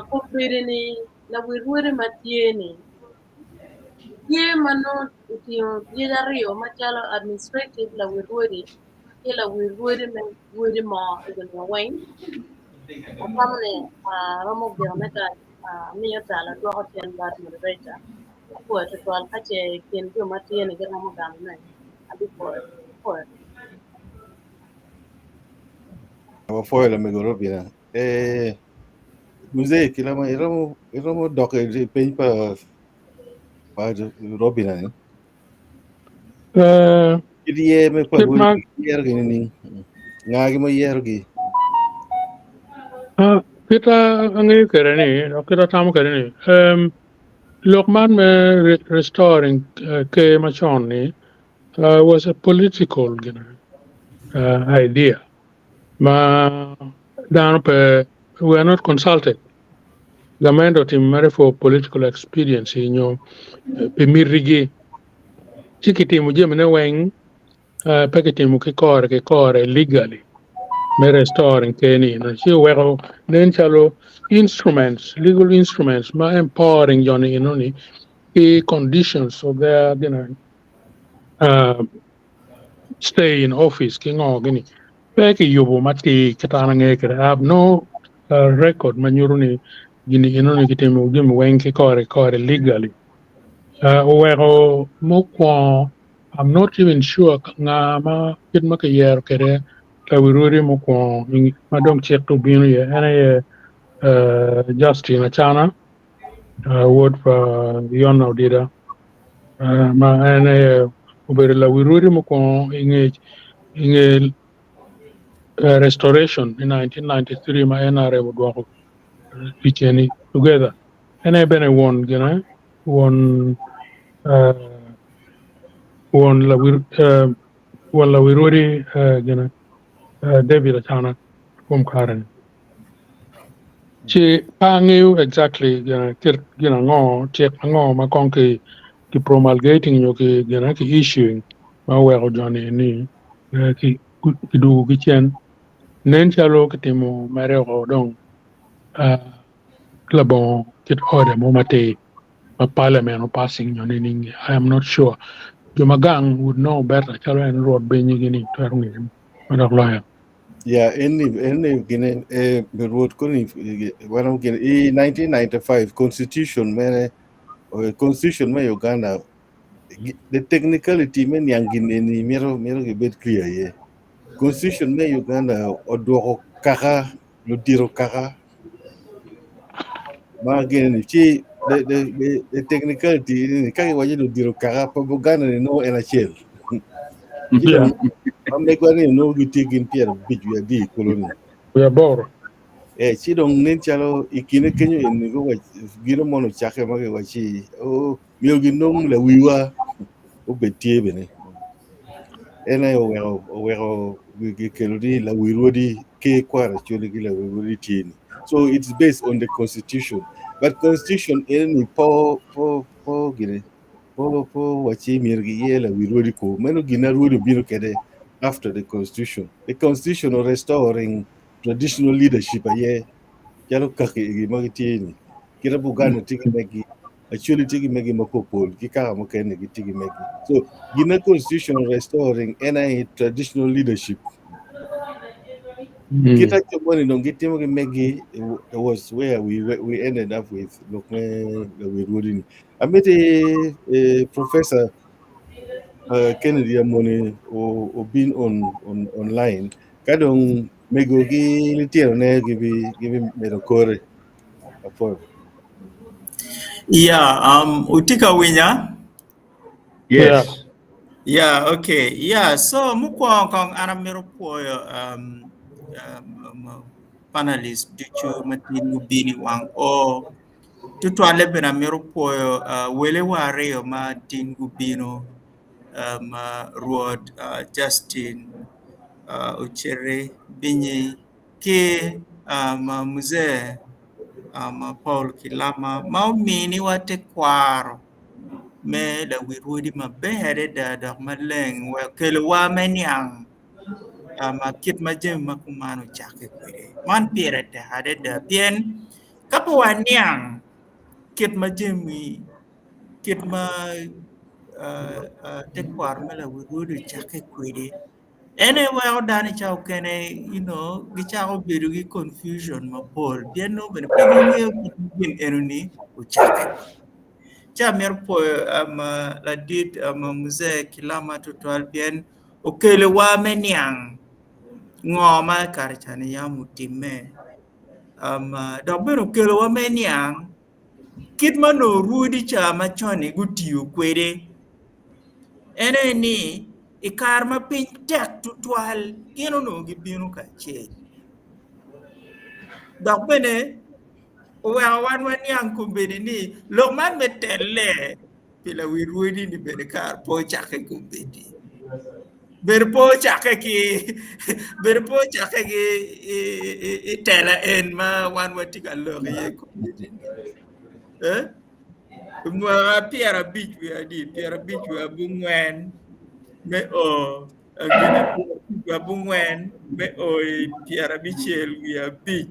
kombeddi ni lawi rwodi ma tye-ni tye ma nongo otingo yec aryo macalo administrative lawi rwodi ki lawi rwodi me rwodi mo i nino weng? Atamo ni aromo gine ka amiyo tal adwoko cen bot moderator apwoyo tutwal ka ce i kin jo ma tye-ni giromo gamone abipwoyo. Apwoyo. Wapwoyo lamego Robina. Eh, mzee kilama iromo iromo dok i peny pa pa Robina ni. Eh, Kit ye me pa kit ma yero gi nining? Nga gi ma yero gi? Ah, kit angeyo kwede ni, dok kit atamo kwede ni, um, lok man me restoring ker macon ni was a political gin idea ma dano pe we are not consulted gamente otimo mere for political expediency nyo pi mitigi ci kitimo jamine weng pe kitimo ki kore ki kore legally me restoring ker ni eno ci oweko nen calo instruments legal instruments ma empowering joni eno ni ki conditions of their gin stay in office ki ngo gini pe kiyubo matir kit an angeyo kwede I have no record ma nyuto ni gini eno ni kitimo jami weng ki kore ki kore legally oweko mukwongo I'm not even sure nga ma kit ma kiyero kwede lawi rwodi mukwongo ma dong cik obino iye en aye Justin Acana wod pa Yona Odida ma en aye obedo lawi rwodi mukwongo i nge restoration i 1993 ma NRM odwoko tic eni together. En aye bene won gine won won lawi rwodi gine David Acana kom kare-ni. Ci pe angeyo exactly kit gin ango, cik ango ma kong ki promulgating nyo ki gin ki issuing ma oweko joni ni kidwogo ki cen. Nen calo kitimo mere oko dong labongo kit order mo matir ma parliament o passing nyo nining I am not sure. Jo ma gang would know better calo en Rwot Benyi gini twero ngene ma dok loyo. Yeah, eni eni gine eh Rwot koni warom gine i 1995 constitution mere constitution me Uganda the technicality me niang gin eni myero myero gibed clear iye. Constitution me Uganda odwoko kaka ludito kaka ma gin ni ci the, the, the, the technicality ni ka giwaco ni ludito kaka pa Buganda ni nongo en acel. Yeah. Ma megwa ni nongo gitye gin 50 wiye abic kulu ni. Wiye aboro. Eh, ci dong nen calo i kine kenyo eni guwac gino mono ocakke ma giwaci oh, myero ginong lawiwa obed tye bene. En aye oweko oweko gikelo ni lawi rwodi ker kwaro Acholi ki lawi rwodi tye ni. So it's based on the constitution. But constitution eni po po po gine po po waci myero giye lawi rwodi ko. Meno gin na rwodi obino kede after the constitution. The constitution restoring traditional leadership aye calo kaki egi ma gitye ni. Kite Buganda tye ki megi, Acholi tye ki megi ma popol, ki kaka mukene gitye ki megi. So gin na constitution restoring en aye traditional leadership. Kita jo moni dong gitimo ki megi it was where we ended up with lok me lawi rwodi ni. Amiti Professor Kennedy Amoni obin on online ka dong mego ki litinone gibi gibi medo kore. Apwoyo. Yeah, utye ka winya? Yes. Yeah, okay. Yeah, so mukwongo kong an amito pwoyo panelist ducu ma tin gubino i wang oo. Tutwalle bene amito pwoyo uh, welewa aryo ma tin gubino um, uh, Rwot uh, Justin uh, Ocere Binyi ki um, Mzee um, Paul Kilama ma ominiwa tekwaro me lawi rwodi maber adada dok maleng wek okelowa me niang um, kit ma jami ma kuman ocakke kwede. Man pire tek adada pien ka pe waniang kit ma jami kit ma uh, uh, tekwaro me lawi rwodi ocakke kwede en aye weko dano i cawa okene you know, gicako bedo ki confusion mapol pien nongo bene pe gingeyo kit ma gin enoni ocakke. Ci amito pwoyo um, ladit um, Mzee Kilama tutwal pien okelowa me niang ngo ma i kare cani yam otimme um, dok bene okelowa me niang kit ma onongo rwodi ca macon-ni gutiyo kwede. En aye ni i kare ma piny tek tutwal gin onongo gibino kacel dok bene oweko wan waniang kombeddi ni lok man me telle pi lawi rwodi ni bene kare pe ocakke kombeddi bedo pe ocakke ki bedo pe ocakke ki i tela en ma wan watye ka lok iye kombeddi ni eh? Mwaka 50 wiye adi 50 wiye abongwen me o gin abongwen me o i 65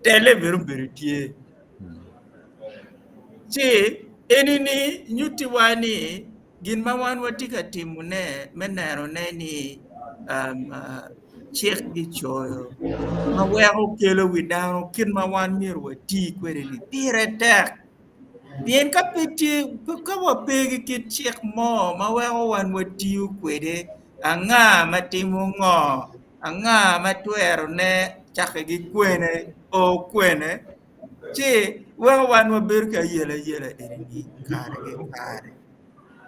telle bene obedo tye. Ci eni-ni nyutiwa ni gin ma wan watye ka timone me nenone ni um, cik gicoyo ma weko kelo wi dano kit ma wan myero wati kwede-ni pire tek. Pien ka pe tye, ka wape ki kit cik mo ma weko wan watiyo kwede, anga ma timo ngo, anga ma twerone cakke ki kwene o kwene, ci weko wan wabedo ki ayelayela eni kare ki kare.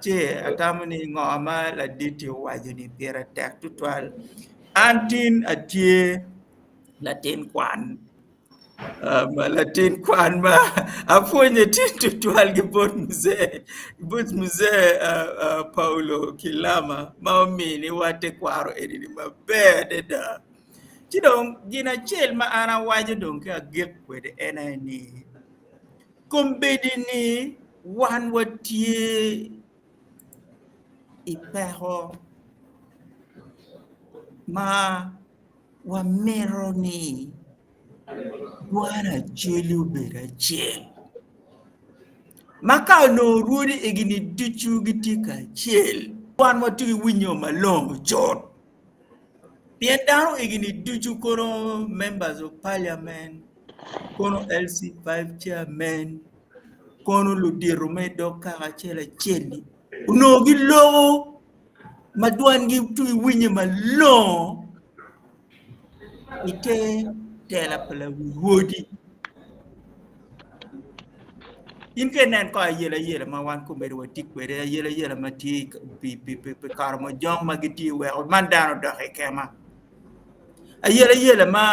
Ci atamo ni ngo ma ladit-ti owaco-ni pire tek tutwal. An tin atye latin kwan. Um, latin kwan ma apwonye tin tutwal ki bot muzee bot muzee uh, uh, Paulo Kilama ma ominiwa tekwaro eni maber adada. Ci dong gin acel ma an awaco dong ki agik kwede en aye ni kombeddi ni wan watye i peko ma Wamito ni dwan acel obed acel ma ka onongo rwodi egi-ni ducu gitye kacel wan watye ki winyo malongo cut pien dano egi-ni ducu kono members of parliament kono LC5 chairman kono ludito me dog kaka acel acel-li onongo giloko ma dwangi tye winye malongo i te tela pa lawi rwodi. In ka inen ko ayelayela ma wan kombeddi watye kwede, ayelayela ma tye pi karamojong ma gitye weko man dano odok i kema. Ayelayela ma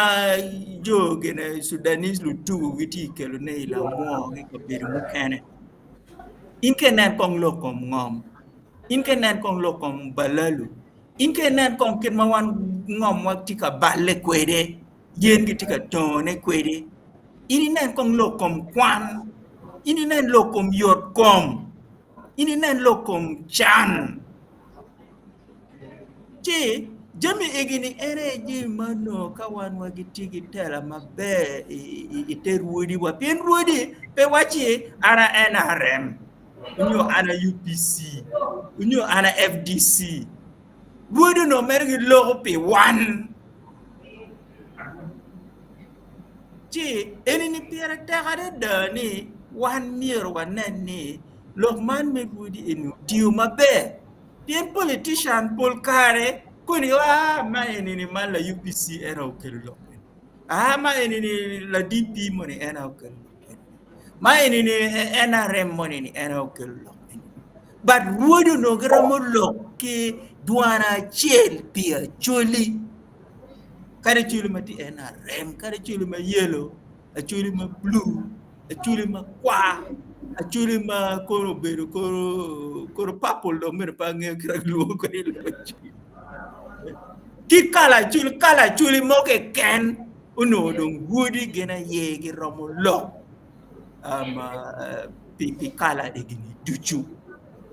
jo gine Sudanese lutugu gitye kelone i lamwo ki kabedo mukene. In ka inen kong lok kom ngom, In ka inen kong lok kom balalu, in ka inen kong kit ma wan ngomwa tye ka balle kwede, yen gitye ka tongone kwede, in inen kong lok kom kwan, in inen lok kom yot kom, in inen lok kom can. Ci jami egi-ni en aye jami ma onongo ka wan wa gitye ki tela maber i te rwodiwa pien rwodi pe wacci an a NRM. onyo an a UPC, onyo an a FDC. Rwodi onongo mere giloko pi wan. Ci eni-ni pire tek adada ni wan myero wanen ni lok man me rwodi eni otiyo maber pien politician pol kare koni aa ma eni-ni man la UPC en aye okelo lok eni, aa ma eni-ni la DP moni en aye okelo lok Ma eni ni NRM moni ni en aye okelo lok eni. But rwodi onongo giromo lok ki dwan acel pi Acholi. Kadi Acholi ma tye NRM, kadi Acholi ma yelo, Acholi ma bulu, Acholi ma kwar, Acholi ma kono obedo kono kono purple dong myero pe angeyo kit ma kilwongo kwede i lobo Acholi. Ki kala Acholi, kala Acholi mo keken onongo dong rwodi gin aye giromo lok um, uh, pi, pi kala egini ducu.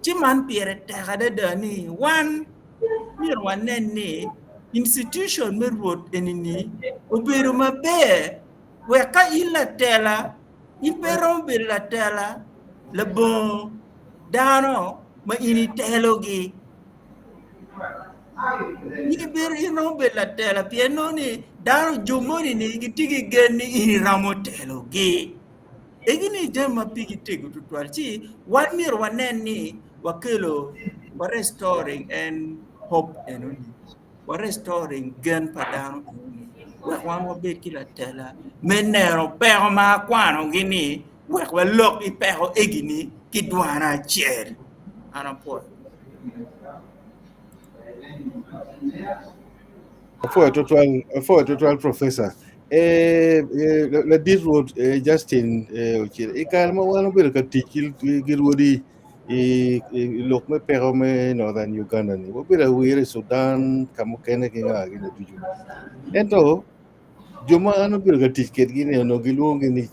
Ci man pire tek adada ni wan myero wanen ni institution me Rwot eni-ni obedo maber wek ka in latela, in pe iromo bedo latela labongo dano ma in itelogi. In ibedo in romo bedo latela pien nongo ni dano jo moni-ni gitye ki gen ni in iromo telogi. Egi-ni jami ma pigi tego tutwal ci wan myero wanen ni wakelo wa restoring en hope enoni wa restoring gen pa dano enoni wek wan wabed ki latela me neno peko ma akwanogi ni wek walok i peko egi-ni ki dwana acel. An apwoyo. Apwoyo tutwal, apwoyo tutwal Professor. Eh, eh, ladit Rwot eh, Justin eh, Ocir, i kare ma wan obedo ka tic ki ki rwodi i, i lok me peko me Northern Uganda ni, wabedo awire i Sudan, ka mukene ki nga gini ducu. Ento, jo ma an obedo ka tic kedgi ni onongo gilwongogi ni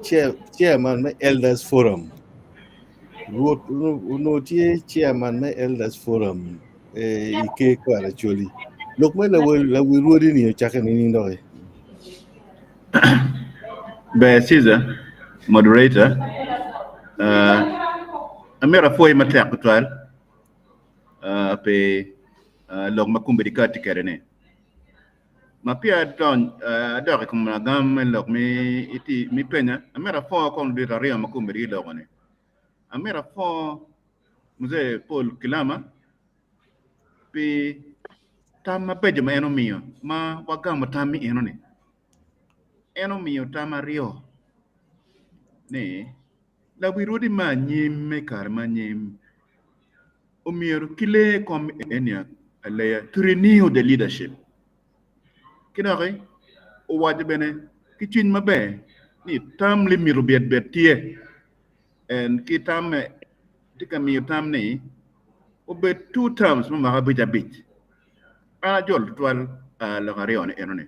chair, chairman me Elders Forum. Rwot onongo tye chairman me Elders Forum eh, i ker kwar Acholi. Lok me lawi rwodi ni ocakke nining doki? Ber Caesar, moderator, uh, amito apwoyi matek tutwal uh, pi uh, lok ma kombeddi ka atye kwede ni. Ma peya adony adok i kom lagam me lok mi penya, amito apwo kong ludito aryo ma kombeddi giloko-ni. Amito apwo Mzee Paul Kilama pi tam mabeco ma en omiyo ma wagamo tam-mi enoni. En omiyo tam aryo ni lawi rwodi me anyim me kare me anyim omyero ki lee kom eni aleya to renew the leadership ki doki owaco bene ki cwiny maber ni tam limit obyet bed tye and ki tamme tye ka miyo tam ni obed two terms me mwaka abic abic an ajolo tutwal lok aryo ni enoni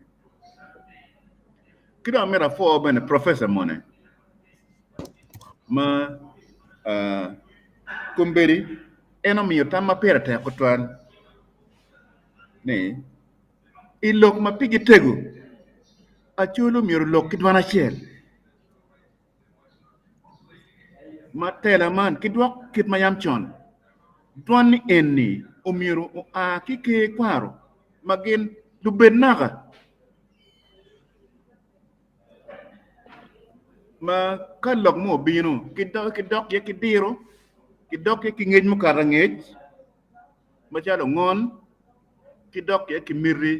ki dong amito apwo bene professor moni ma kombeddi en omiyo tam ma pire tek tutwal ni i lok ma pigi tego Acholi myero olok ki dwan acel ma tela man ki dwok kit ma yam con dwan ni eni omyero oa ki ker kwaro ma gin lubed naka. Ma ka lok mo obino, kidok iye ki diro, kidok iye ki ngec mukato angec macalo ongon, kidok iye ki miti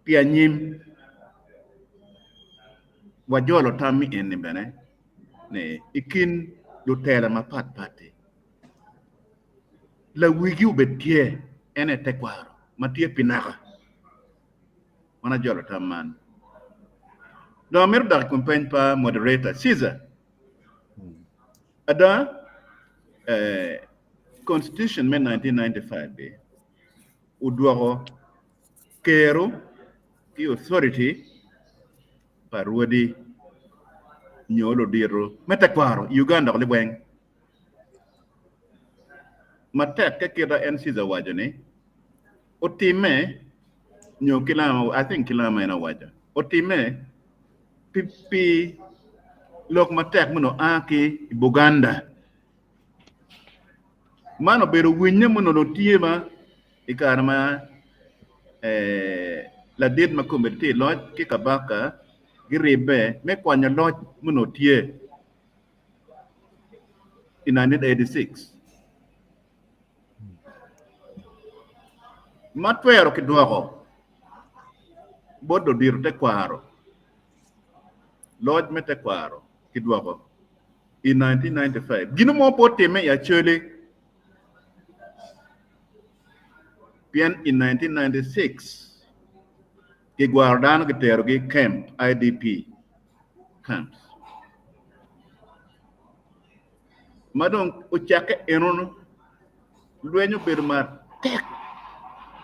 pi anyim. Wajolo tam-mi eni bene ni i kin lutela mapatpat-ti, lawigi obed tye en aye tekwaro ma tye pi naka. Wan ajolo tam man. Dong amito dok i kom peny pa moderator Caesar. Ada, eh, Constitution me 1995 bi odwoko kero ki authority pa rwodi nyo ludito me tekwaro i Uganda dok liweng. Matek ka kita en Caesar owaco ni otimme nyo kilama I think kilama en owaco otimme pi pi lok matek ma onongo a ki i Buganda man obedo winye ma onongo tye ma i kare ma ladit ma kome tye i loc ki kabaka giribbe me kwanyo loc ma onongo tye i 1986 ma twero kidwoko bot ludito tekwaro, loc me tekwaro kidwoko i 1995. Gin mo pe otimme i Acholi pien i 1996. Kigwaro dano kiterogi i camp, IDP camps. Ma dong ocakke enono, lweny obedo matek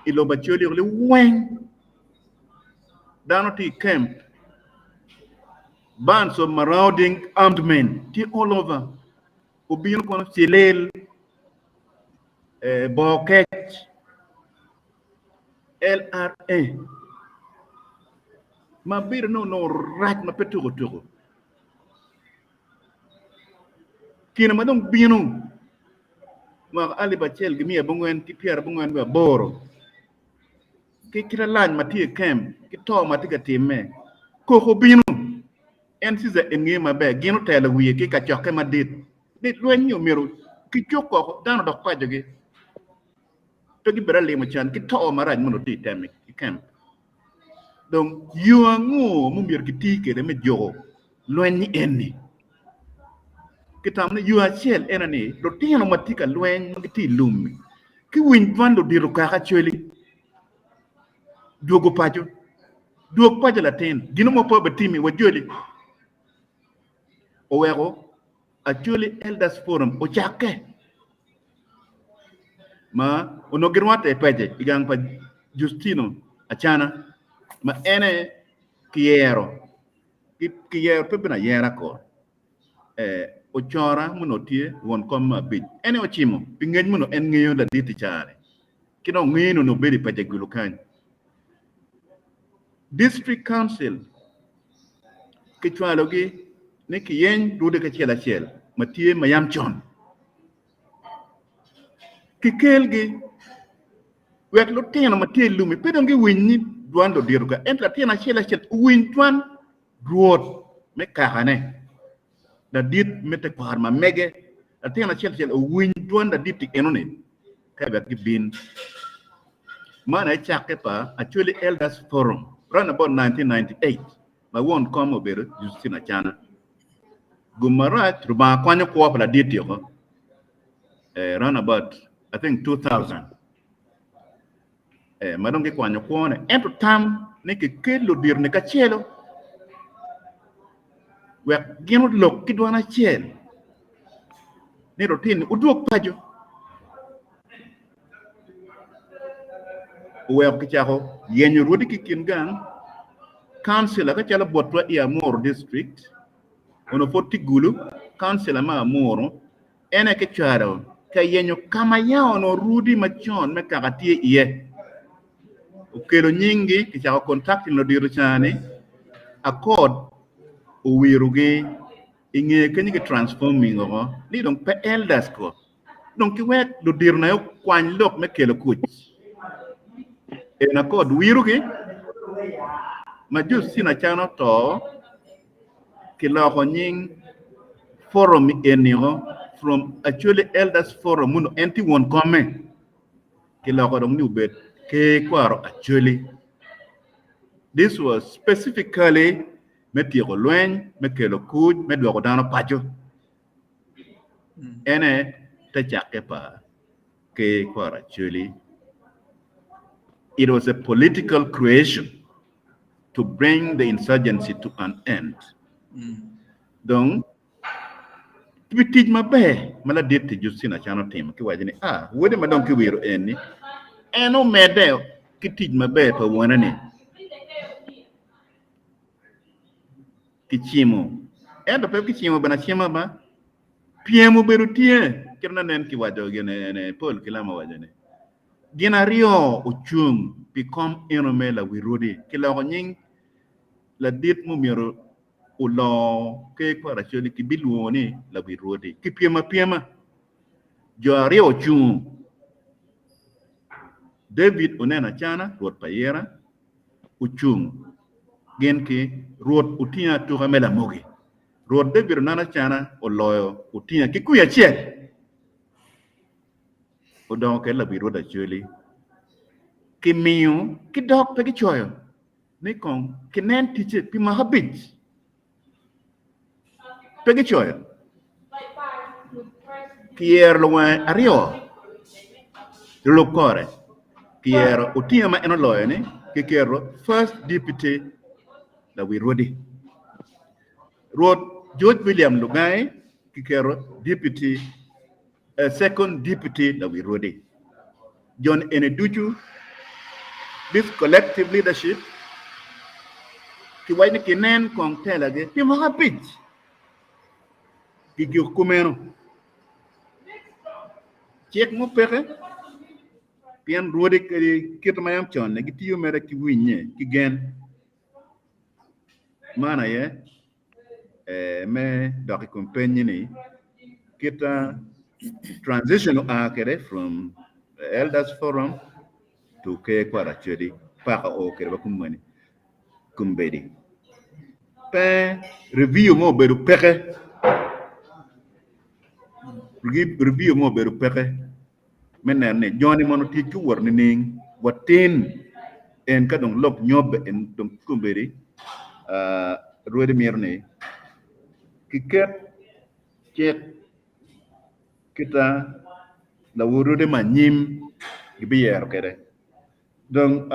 i lobo Acholi liweng. Dano tye i camp, bands of marauding armed men tye all over. Obino kono Cilil, Bor Kec, LRA, ma bedo ni onongo rac ma pe tuko tuko. Kine ma dong bino mwaka alip acel ki 948 ki kit alany ma tye i kem ki to ma tye ka timme, koko obino. En Caesar en ngeyo maber, gin otelo wiye ki kacokke madit ni lweny-nyi omyero kicuk woko, dano odok pacogi. Pe gibedo alimo can ki to marac ma onongo tye i kem. Dong yo ango ma omyero kiti kwede me juko lweny eni? Kitamo ni yo acel ene ni lutino ma tye ka lweny ma gitye i lum-mi kiwiny dwan ludito kaka cwali dwogo paco. Dwog paco latin, gin mo pe obitimi wajoli. Oweko Acholi Elders Forum ocakke ma onongo girwatte i pece i gang pa Justino Acana ma ene kiyero kiyero pe bene ayera ko ocora ma onongo tye won kom me abic ene ocimo pi ngec ma onongo en ngeyo ladit i caa-ni ki dong ngeyo ni onongo bedo i pece Gulu kany. District Council kicwalogi ni kiyeny rwode ki acel acel ma tye ma yam con kikelgi wek lutino ma tye i lum-mi pe dong giwiny ni dwan ludito ka ento latin acel acel owiny dwan rwot me kakane ladit me tekwaro ma mege latin acel acel owiny dwan ladit-ti enoni ka wek gibin. Man aye cakke pa Acholi Elders Forum round about 1998 ma won kom obedo Justine Acana. Gum marac Rubanga kwanyo kwo pa ladit-ti oko round about I think 2000 ma dong kikwanyo kwone ento tam ni kikel ludito-ni kacelo wek gin olok ki dwan acel ni lutini wudwog paco. Oweko kicako yenyo rwodi ki i kin gang kancila ka calo botwa i Amuru district onongo pwod tye Gulu kancila me Amuru en aye kicwalo ka yenyo ka ma yam onongo rwodi macon me kaka tye iye. Okelo nyinggi kicako contacting ludito ca-ni accord owirogi i ngeye kenyo ki transforming woko ni dong pe elders ko dong kiwek ludito na okwany lok me kelo kuc en accord wirogi ma Justine Achan oto kiloko nying forum eni o from Acholi Elders Forum muno en tye won kome kiloko dong ni obed ker kwaro Acholi this was specifically me tyeko lweny me kelo kuc me dwoko dano paco ene te cakke pa ker kwaro Acholi it was a political creation to bring the insurgency to an end. Dong pi tic maber ma ladit-ti Justine Achan otimo, kiwaco ni, Ah, wode ma dong kiwiro en-ni, en omedde ki tic maber pa wone-ni. Kicimo, ento pe kicimo bene acima ba. Pyem obedo tye, kit ma nen kiwaco gin Paul Kilama owaco ni, Gin aryo ocung pi kom eno me lawi rwodi. Kiloko nying ladit mumyero oloo ker kwaro Acholi kibilwongo ni lawi rwodi. Kipyem apyema. Jo aryo ocung. David Onen Acana, rwot pa Ira, ocung gin ki Rwot Otinga Atuka me Lamogi. Rwot David Onen Acana oloyo Otinga ki kwi acel. Odongo kwede lawi Rwot Acholi. Kimiyo ki dok pe kicoyo ni kong kinen ticce pi mwaka abic. Pe gicoyo. Kiyero luwange aryo lulub kore. Kiyero Otinga ma en oloyo-ni. Kiketo first deputy lawi rwodi. Rwot George William Lugai kiketo deputy second deputy lawi rwodi. Jon eni ducu this collective leadership kiwaco ni kinen kong telagi pi mwaka abic gigiko kumeno. Cik mo peke pien rwodi kadi kit ma yam con-ni gitiyo mere ki winye ki gen. Man aye me dok i kom pennyi ni kit transition oa kwede from Elders Forum to Ker Kwaro Acholi paka oo kwede wa kumeni kombeddi. Pe review mo obedo peke, review mo obedo peke. me neno ni joni mono tic ki owoto nining watin en ka dong lok nyobbe en dong kombeddi rwede mito ni kiket cik kita lawor rwede ma anyim gibiyero kwede dong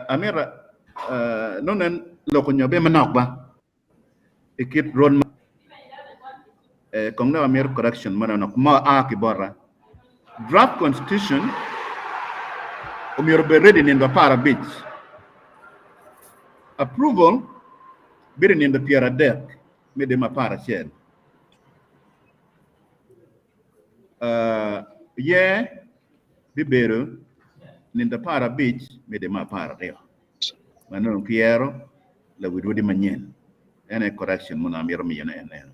amito nongo en lok onyobbe manok ba. I kit rwod ma kong dok amito correction mo manok ma oa ki bota. Draft constitution omyero obed ready nino 15. Approval bedo i nino 30 me dwe me 11. Yer bibedo nino 15 me dwe me 12 ma nongo kiyero lawi rwodi manyen. En aye correction ma onongo amito miyone en eno.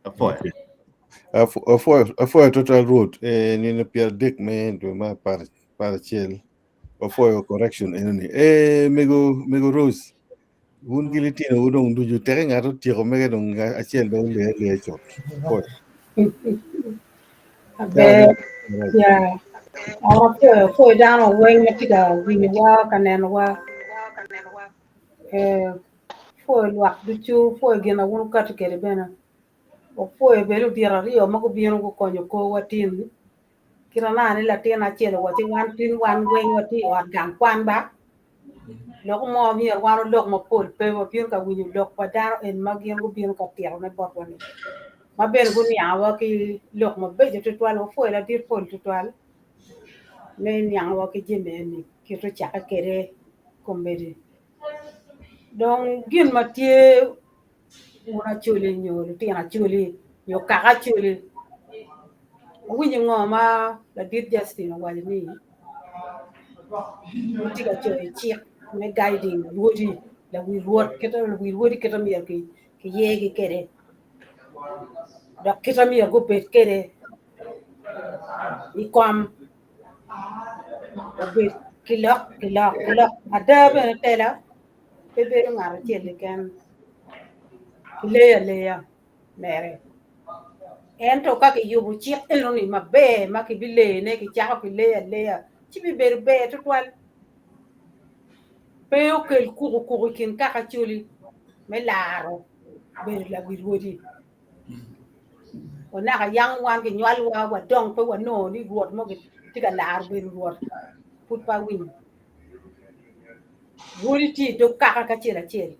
Apwoyo. Okay. Apwoyo, apwoyo twatwal Rwot. Eh, nino 30 me dwe me 11 wapwoyo correction enoni. Eh, mego, mego Rose, wun ki litino wu dong ducu teke ngat otyeko mege dong acel dong oleyo aleya cut. Apwoyo. Aber, ya. An apwoyo, apwoyo dano weng ma tye ka winyowa, ka nenowa. Eh, apwoyo lwak ducu, apwoyo gin ma wun wukati kwede bene. Wapwoyo bene ludito aryo ma gubino gukonyo korwa tin. Kit anaka ni latin acel owacci wan tin wan weng watye i ot gang kwan ba. Lok mo myero wan olok mapol pe wabino ka winyo lok pa dano eni ma gin gubino ka titone botwa ni. Ma bene guniangowa ki lok mabeco tutwal wapwoyo ladit pol tutwal me niangowa ki jami eni kit ocakke kwede kombeddi. Dong gin ma tye wun Acholi nyo lutino Acholi nyo kaka Acholi awinyo ngo ma ladit Justin owaco ni gitye ka coyo cik me guiding rwodi lawi rwot kit lawi rwodi kit myero kiyegi kwede dok kit myero gubed kwede i kom obed kilok kilok kilok ada bene tela pe bedo ngat acel keken kileyo aleya mere ento ka kiyubo cik enoni maber ma kibileyone kicako kileyo aleya ci bibedo ber tutwal pe okel kukukuku i kin kaka Acholi me laro bedo lawi rwodi. Onaka yang wan kinywalwa wadong pe wanongo ni rwot mo tye ka laro bedo rwot pud pe awinyo. Rwodi tye i dog kaka kacel acel.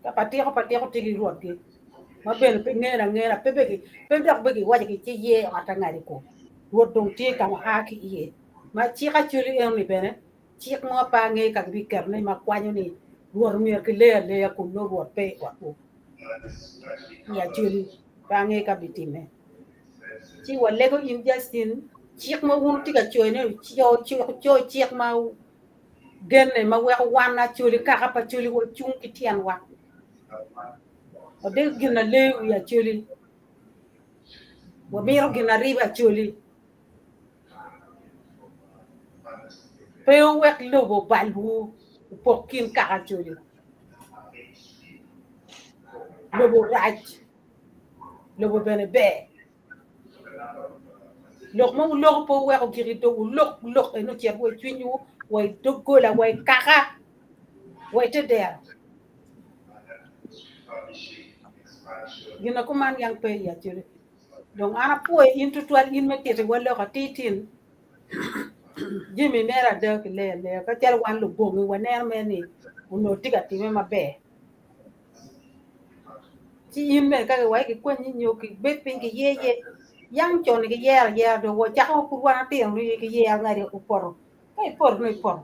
Ka patiko patiko tye ki rwotgi ma bene pe ngene angena pe be pe dok be giwaco ki ci ye ot angadi ko. Rwot dong tye ka ma a ki iye. Ma cik Acholi enoni bene Cik mo pe angeyo ka gibiketone ma kwanyo ni Rwot myero kilee aleya kun nongo Rwot pe i otwu. I Acholi, pe angeyo ka bitimme. Ci walego in Justin, cik ma wun wutye ka coyone, co cik ma genne ma weko wan Acholi, kaka pa Acholi wacung ki tyenwa. Wadeko gin aleyo i Acholi. Wamito gin aribo Acholi. Pe wuwek lobo obalwu opok kin kaka Acholi. Lobo rac, lobo bene ber. Lok ma wuloko pe wuwek ogik i dogwu, wulok lok eno ocit wa i cwinywu, wa i doggola, wa i kaka, wa i te dero. Gin ma kuman yang pe i Acholi. Dong an apwoyo in tutwal in me titiwa lok atir tin. Jami mere ada kileyo aleya ka calo wan lubongi waneno mere ni onongo tye ka time maber. Ci in bene ka kiwaci kikwanyi nyo kibed piny kiye ye yang con ni kiyero ayera dong wacako pud wan atino ni kiyero ngadi opoto ka ipoto nongo ipoto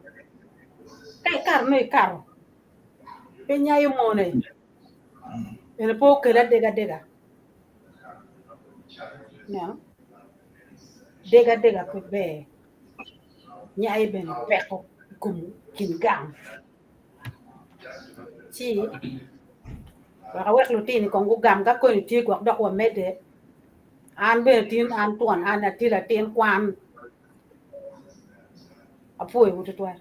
ka ikato nongo ikato pe nyayo mone ene pe okelo adegadega ineno degadega pe ber nyayo bene peko i kom kin gang ci wek awek lutini kong gugam ka koni tye gwok dok wamedde an bene tin an twon an atye latin kwan apwoyowu tutwal.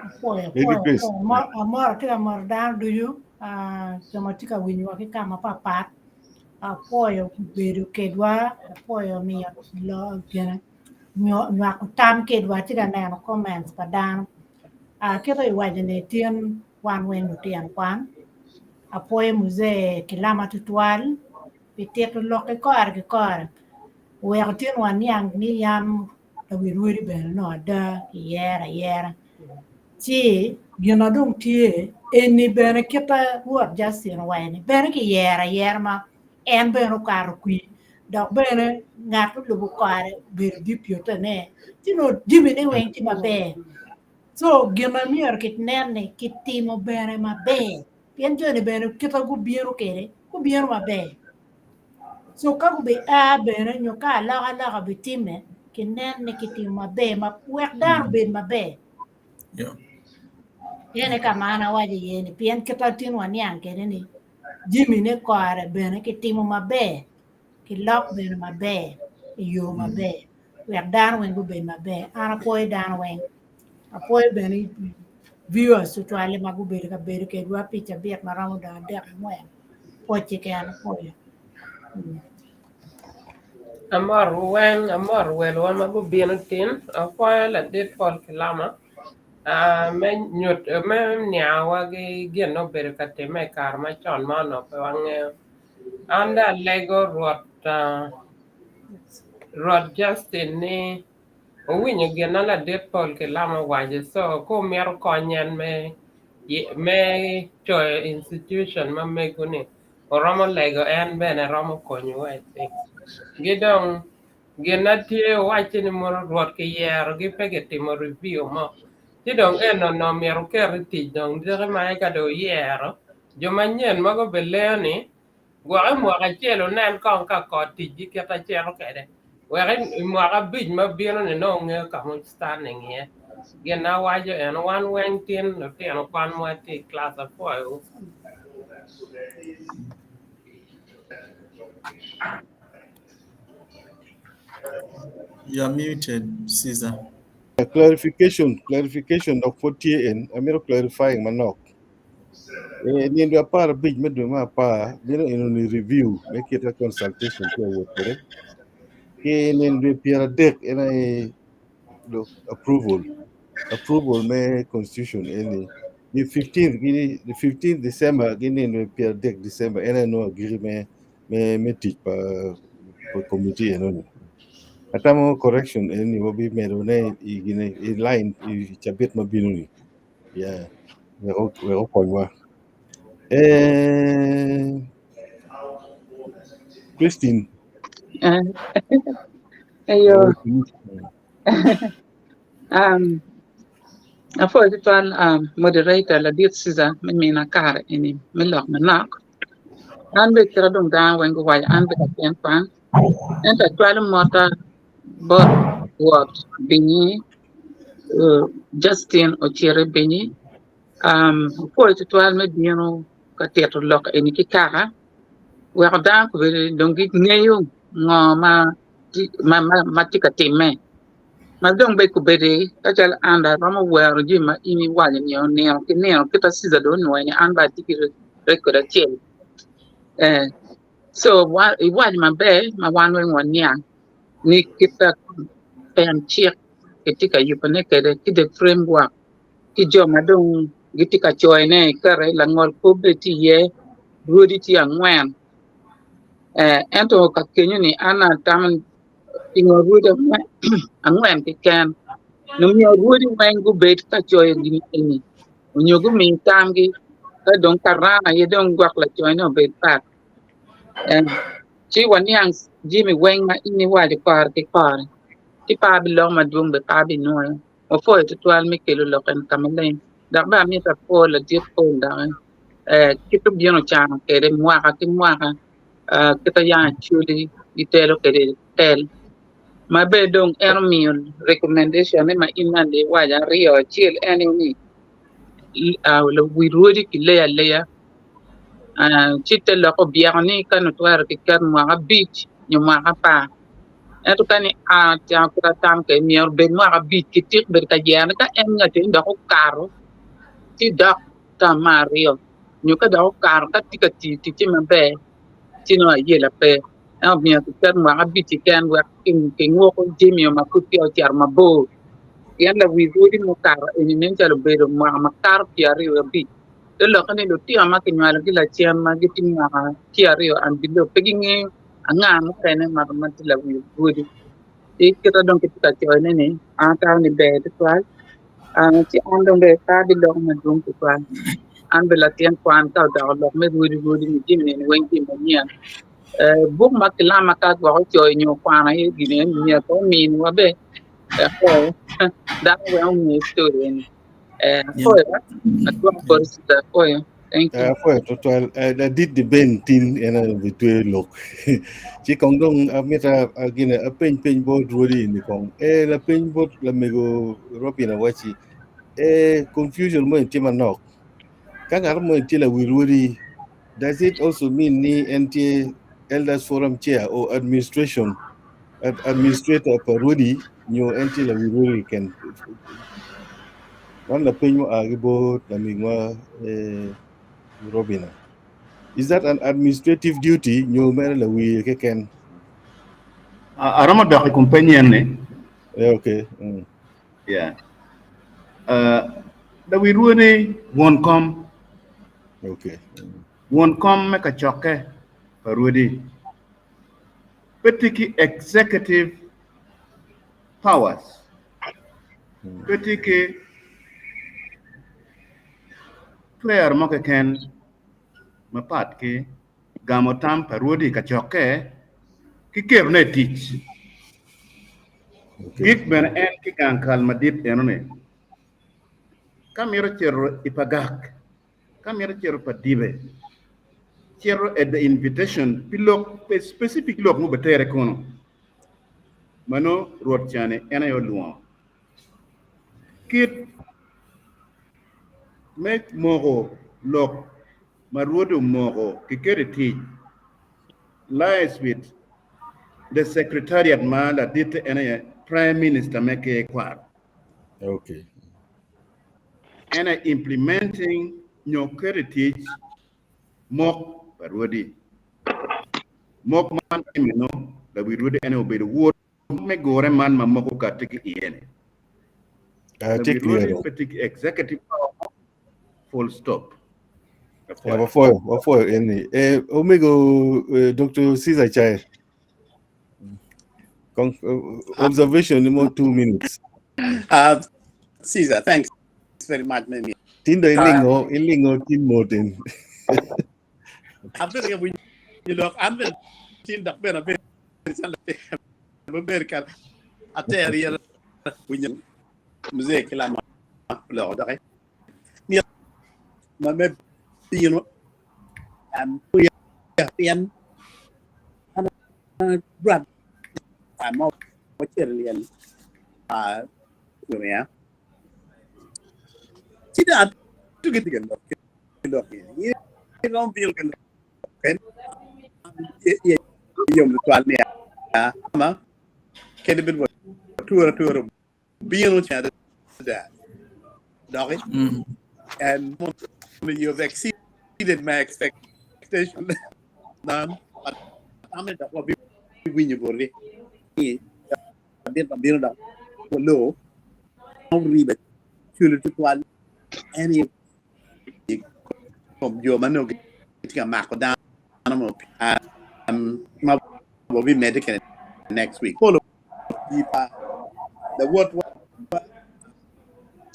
Apwoyo, Lady apwoyo, Grace. apwoyo. Amor, amor atye ka moro dano ducu, ah, jo ma tye ka winyowa ki ka mapapat. Apwoyo bedo kedwa, apwoyo miyo lo gine nyo nywako tam kedwa atye ka neno comments pa dano. Ah, kite iwaco ni tin wan weng lutino kwan. Apwoyo muzee Kilama tutwal pi tito lok ki kore ki kore. Oweko tin waniang ni yam lawi rwodi bene nongo ada kiyero ayera. Ci gin na dong tye eni bene kita Rwot Justin owaco ni bene kiyero ayera ma en bene okato kwir dok bene ngat olubo kore obedo deputy ne ci nongo jami ne weng tye maber. So gin ma myero kinen ni kitimo bene maber pien joni bene kita gubino kwede gubino maber. So ka gubi a bene nyo ka alokaloka bitime kinen ni kitimo maber ma wek dano obed maber. Yeah. Ene ka ma an awaco iye ni pien kita tin waniang kwede ni jami ne kore bene kitimo maber kilok bene maber i yo maber wek dano weng gubed maber. An apwoyo dano weng apwoyo bene viewers tutwalle ma gubedo ka bedo kedwa pi cabit maromo dong adek angwen pwoc keken apwoyo. Mm. Amor weng, amor welwa ma gubino tin, apwoyo ladit Paul Kilama ah, me nyut me niangowa ki gin ma obedo ka timme i kare macon ma onongo pe wangeyo. An dong alego Rwot ah, Rwot Justin ni owinyo gin na ladit Paul Kilama owaco so ka omito kony en me me coyo institution ma mego ni oromo lego en bene romo konyowa i cing. Gi dong gin na tye owacci ni mono Rwot kiyerogi pe kitimo review mo. Ci dong eno onongo myero oket i tic dong diki ma ka dong oyero jo manyen ma gubeleo ni gwok i mwaka acel onen kong ka kor ticgi kit acito kwede wek i mwaka abic ma bino ni nongo ongeyo ka ma standing iye. Gin na awaco en wan weng tin lutino kwan ma tye i class apwoyo. You are muted, Caesar. Clarification, clarification dok pud tye en, amito clarifying manok. E, nindo 15 me dwe me 10 bino eno ni review me kita consultation tye awot kwede. Ki nindo 30 en aye lo approval approval me constitution eni. The 15th gini the 15th December gini nindo 30 December en aye nongo agiki me me me tic pa pa committee eno ni. Atamo correction eni wabi medo ne i gine i line i cabit mabino ni. Yeah. Wek wek okonywa. Eh, Christine. Eyo. Apwoyo tutwal moderator ladit Caesar me mina kare eni me lok manok. An bene kite dong dano weng guwaco an bene latin kwan ento acwalo motta bot Rwot Binyi Justin Ociti Binyi apwoyo tutwal me bino ka tito lok eni ki kaka weko dano gubedo dong gingeyo ngo ma tye ka timme ma dong bene kobedo ka calo an dong aromo wero jami ma in iwaco nino nino ki nino kit ma Caesar dong onwoyo ni an bene atye ki record acel so iwaco maber ma wan weng waniang ni kit ma pen cik kitye ka yubone kwede ki the framework ki jo ma dong gitye ka coyone kare langol kop bene tye iye rwodi tye angwen. Eh, ento ka kenyo ni an atamo ni pingo rwodi angwen keken nongo rwodi weng gubed ka coyo gin eni onyo gumi tamgi ka dong karan aye dong gwok lacone obed pat eh, ci waniang jami weng ma in iwaco kore ki kore ci pe abiloko madwong bene pe abinwoyo wapwoyo tutwal me kelo lok eni ka maleng dok bene amito apwo ladit pol doki eh, kit obino ocano kwede mwaka ki mwaka eh, kit ma yang Acholi gitelo kwede tel ma bene dong en omiyo recommendation ne ma in nandi iwaco aryo acel en aye ni wi rwodi kileyo aleya ci te lok obyeko ni ka nongo twero kiket mwaka abic nyo mwaka apar ento ka ni a kit atam kwede myero obed mwaka abic kitik bedo ka yero ni ka en ngat eni dok okato ci dok tam me aryo nyo ka dok okato ka tye ka tiyo ticce maber ci nongo ayela pe ento myero kiket mwaka abic keken wek kinguko jami ma pud peya ocito mabor pien lawi rwodi mukato eni nen calo obedo mwaka makato pyeraryo wiye abic te lokke ni lutino ma kinywalogi lacen ma gitye mwaka pyeraryo and below pe gingeyo anga mukene ma tye lawi rwodi ci kite dong kitye ka coyone ni an atamo ni ber tutwal ci an dong bene pe abiloko madwong tutwal an bene latin kwan ka odoko lok me rwodi rwodi ni jami eni weng jami manyen buk ma kilama ka gwok ocoyo nyo okwano aye gin eni myero pe ominiwa bene wek dano weng onge story eni apwoyo adwoko boti sister apwoyo thank you. Apwoyo tutwal ladit di ben tin en aye bitweyo lok ci kong dong amito gine apeny peny bot rwodi ni kong e lapeny bot lamego Robin awaci e confusion mo tye manok ka ngat mo tye lawi rwodi does it also mean ni en tye elders forum chair or administration administrator pa rwodi nyo en tye lawi rwodi keken man lapeny mua ki bot lamegwa Robina is that an administrative duty nyo mere lawi keken Aromo dok i kom peny en ni. Okay. Yeah. Lawi rwodi won kom. Okay. Won kom me kacokke pa rwodi pe tye ki executive powers. Pe tye ki twero mo keken mapat ki gamo tam pa rwodi i kacokke ki ketone i tic. Gik bene en ki gang kal madit enoni ka mito cito i pagak, ka mito cito pa dibe, cito at the invitation pi lok specific lok mo betere kunu. Mano Rwot cani en aye olwongo. Kit me moko lok ma Rwot omoko kiketo i tic lies with the secretariat ma laditte en aye Prime Minister me Ker Kwaro. Okay. En aye implementing nyo keto i tic mok pa rwodi. Mok man meno lawi rwodi en aye obedo wod me gure man ma moko okatti ki iye-ni. Tye Lawi clear rwodi dong. pe tye ki executive power mo, full stop. Yeah, Apwoyo. wapwoyo, wapwoyo eni. Eh, omego eh, Dr. Caesar Chair. Con observation ni mo 2 minutes. Caesar, thanks very much, Mimi. Tindo ilingo, ilingo tin motin. Abedo ka winyo lok an bene tin dok bene abedo calo maber ka ater yen winyo mzee Kilama oloko doki ma me bino pien an dwar mo wacito i lyel ya ci dong atugi tye ka lok ki lok ni in romo bino ki lok en iye yom tutwal ni ama kadi bed watura tura bino cen adada doki and you've exceeded my expectation man atamo ni dok wabiwinyo boti ni ladit ma bino dok waloo oribe cwalo tutwal en aye i kom jo ma nongo gitye ka mako dano mo. Ma wabimedde kene next week. Polo ji pa lawotwa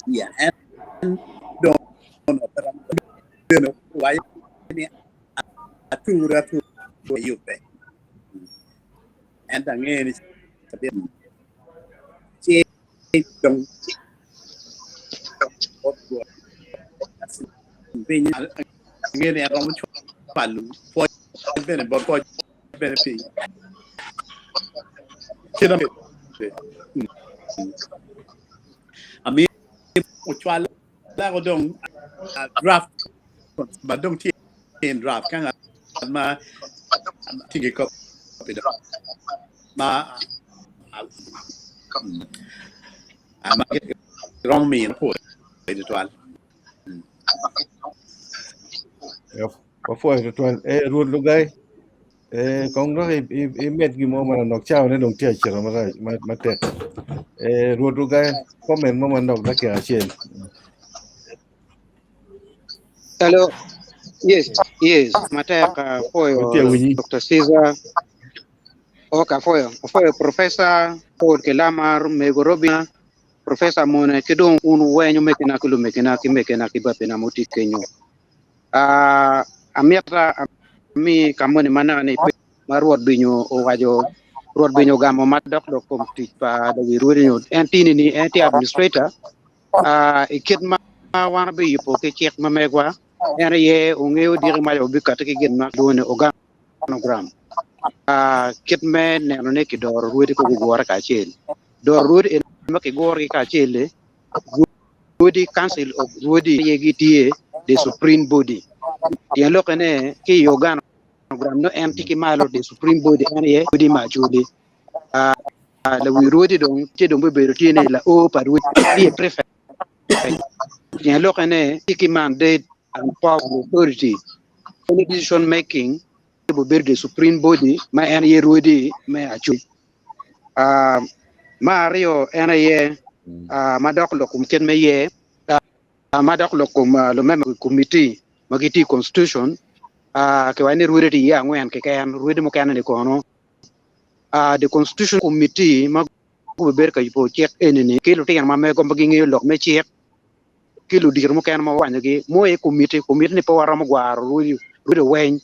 yeah, en dong pe romo bene waco ni ature ature yubbe. Ento angeyo ni cabit ci dong piny angeyo ni en romo cwalo pwoc bene bot pwoc bene pi kit amiyo ocwalo lako dong draft ma dong tye in draft ka ngat ma tye ki copy dong ma ma romo miyo pol tutwal. Wapwoyo tutwal. Eh, Rwot Lugai, eh, kong dok imed gin mo manok cawa ne dong tye acito marac matek. Eh, Rwot Lugai, comment mo manok dakika acel. Hello. Yes, yes. Matek Watye afoyo winyi. Dr. Caesar. Ok, afoyo. Afoyo Professor Paul Kilama, Mego Robina, Professor Mone, ki dong un wenyo mekina ki lumekina ki mekina ki babina muti kenyo. Ah, amita ami kamoni manaka ni pe ma Rwot binyo owaco Rwot binyo ogamo madok dok kom tic pa lawi rwodi nyo en tini ni en tye administrator Ah, i kit ma wan obiyubo ki cik ma megwa en aye ongeyo diki maca obikati ki gin ma kilwongo ni organogram. Ah, kit me neno ni kidoro rwodi ka gugure kacel. Doro rwodi eni ma kigurogi kacel-li, rwodi council of rwodi aye gitye the supreme body. Tyen lokke ne ki i organogram nongo en tye ki malo the supreme body en aye rwodi me Acholi. Ah, lawi rwodi dong tye dong bibedo tye ni lao pa rwodi tye prefect. Tyen lokke ne tye ki mandate and power and authority any decision making obedo the supreme body ma en aye rwodi me Acholi. Ah, ma aryo en aye ah, ma dok lok kom kit me ye ah, ma dok lok kom ah, lumemba committee ma gitye i constitution ah, kiwaco ni rwodi tye iye angwen keken rwodi mukene ni kono ah, the constitution committee ma gubedo ka yubo cik eni-ni ki lutino ma mego ma gingeyo lok me cik ki ludito mukene ma wanyogi mo i committee committee ni pe waromo gwaro rwodi rwodi weny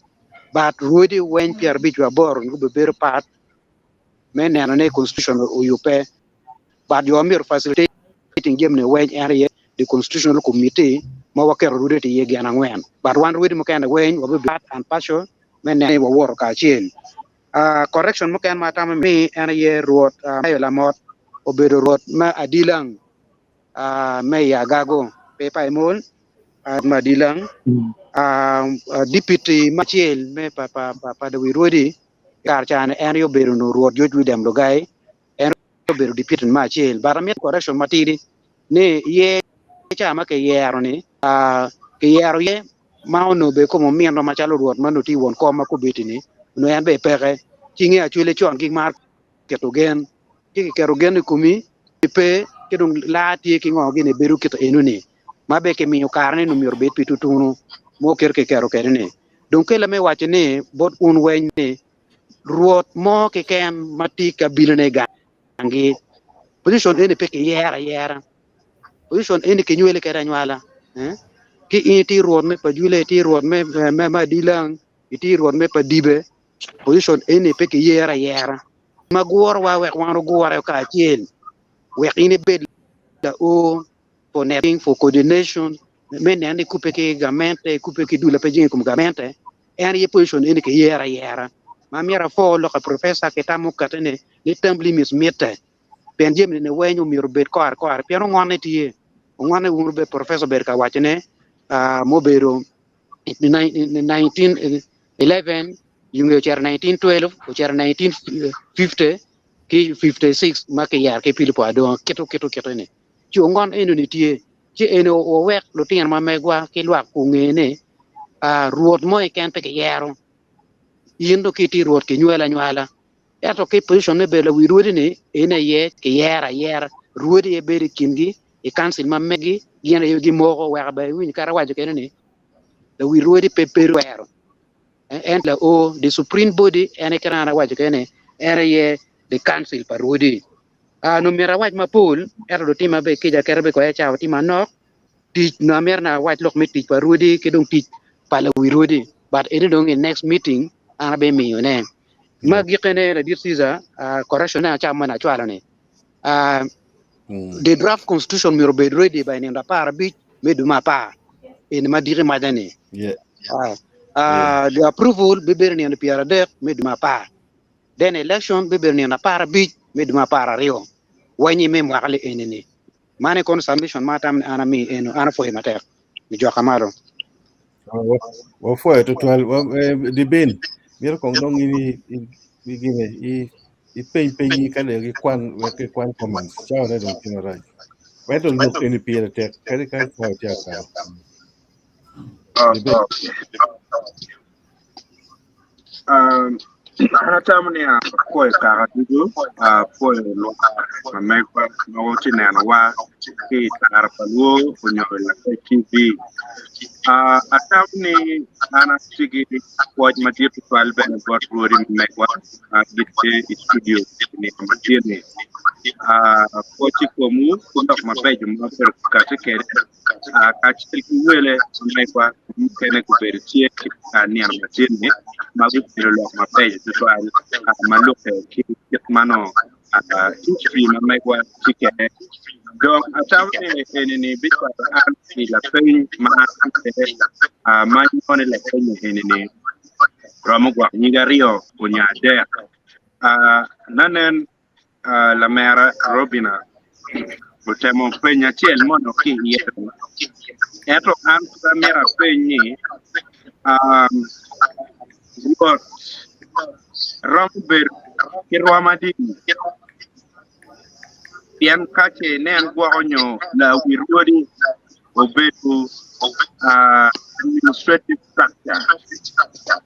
but rwodi weny 58 gubedo part me neno ni constitution oyubbe but jo ma myero facilitating jami ni weny en aye the constitutional committee ma waketo rwodi tye iye gin angwen but wan rwodi mukene weny wabedo part and parcel me neno ni wawoto kacel. Correction mukene ma atamo ni en aye rwot Mayo Lamot obedo rwot me Adilang me i Agago pe pa Emol me Adilang deputy ma acel me pa pa lawi rwodi i kare ca ni en aye obedo nongo rwot George William Lugai en obedo deputy me acel but amito correction matidi ni ye ca ma kiyero ni kiyero ye ma onongo bene kome omino macalo rwot ma onongo tye i won kom ma kobeddi-ni, onongo en bene peke. Ci inge acwele con gimaro keto gen, ci kiketo gen i komi, pe, ci dong laa tye ki ngo gini bedo kit eno-ni, ma bene kimiyo kare ni onongo myero obed pi tutunu mo kit kiketo kwede-ni. Dong kela me waco ni bot un weng ni rwot mo keken ma tye ka binone gangi, position eni pe kiyero ayera. Position eni kinywele kede anywala eh? Ki in itye rwot me pajule, itye rwot me, me, me adilang, itye rwot me padibe, position eni pe kiyero ayera. Ma gurowa wek wan ogure kacel, wek in ibed lao for networking, for coordination, me neno ni ikubbe ki gamente, ikubbe ki dul ma pe jenge i kom gamente, en aye position eni kiyero ayera. Ma myero apwo lok pa professor ki tam mukete ni, ni term limits mitte. Pien jami ni weny omyero obed kore kore pien ongonne tye ongonne wun be professor obedo ka wacone mubedo 1911 yunge ocito 1912 ocito 1950 ki 56 ma kiyero ki Pilipo Adonga kito kito kito ni ci ongon eno ni tye ci eno wawek lutino ma megwa ki lwak onge ni rwot mo keken pe kiyero in dong ki itye rwot kinywali anywala Ento ki i position me bedo lawi rwodi ni en aye kiyero ayera. Rwodi aye bedo i kingi i council ma megi gin aye gimoko wek bene iwiny kadi awaco kene ni lawi rwodi pe bedo twero. En la o the supreme body en aye kit ma an awaco kwede ni en aye the council pa rwodi. Nongo myero awac mapol ento dong tima bene kica kite bene koya cawa tye manok tic nongo amito ni awac lok me tic pa rwodi ki dong tic pa lawi rwodi but eni dong i next meeting an abimiyo ne. Ma agikine ladit Caesar correction ne acamo ma acwalo ni the draft constitution myero obed ready by nino 15 me dwe me apar eni ma diki maca ni. The approval bibedo nino 30 me dwe me apar then election bibedo nino 15 me dwe me 12 wanyi me mwaka li eni ni. Man aye kono submission ma atamo ni an ami eno an apwoyo matek nijoka malo. Wapwoyo tutwal Dibin myero kong dong in i gine i ipeny peny ka dong ikwan wek ikwan comments cawa ne dong tye marac ento lok eni pire tek kadi ka cawa tye akato. Dibin. An atamo ni apwoyo kaka ducu, apwoyo lwak ma megwa ma gitye ka nenowa ki i tara pa lwo nyo i Lakec TV. Atamo ni an atye ki pwoc madit tutwal bene bot rwodi ma megwa ma gitye i studio i nino ma tye-ni. Pwoc i komwu ki lok mabeco ma wubedo ka kati kwede. Kacel ki wele megwa mukene gubedo tye i nino matin-ni ma gukelo lok mabeco tutwal ma lubbe ki kit ma nongo history ma megwa tye kwede. Dong atamo ni eni-ni bicwalo an i lapeny ma an kwede ma nongo ni lapeny eni-ni romo gwok nyige aryo nyo adek. Nanen lamera Robina otemo penyo acel mono ki iye ento an pud amito apeny ni Rwot romo bedo ki rwom adi? Pien ka ce inen gwoko nyo lawi rwodi obedo administrative structure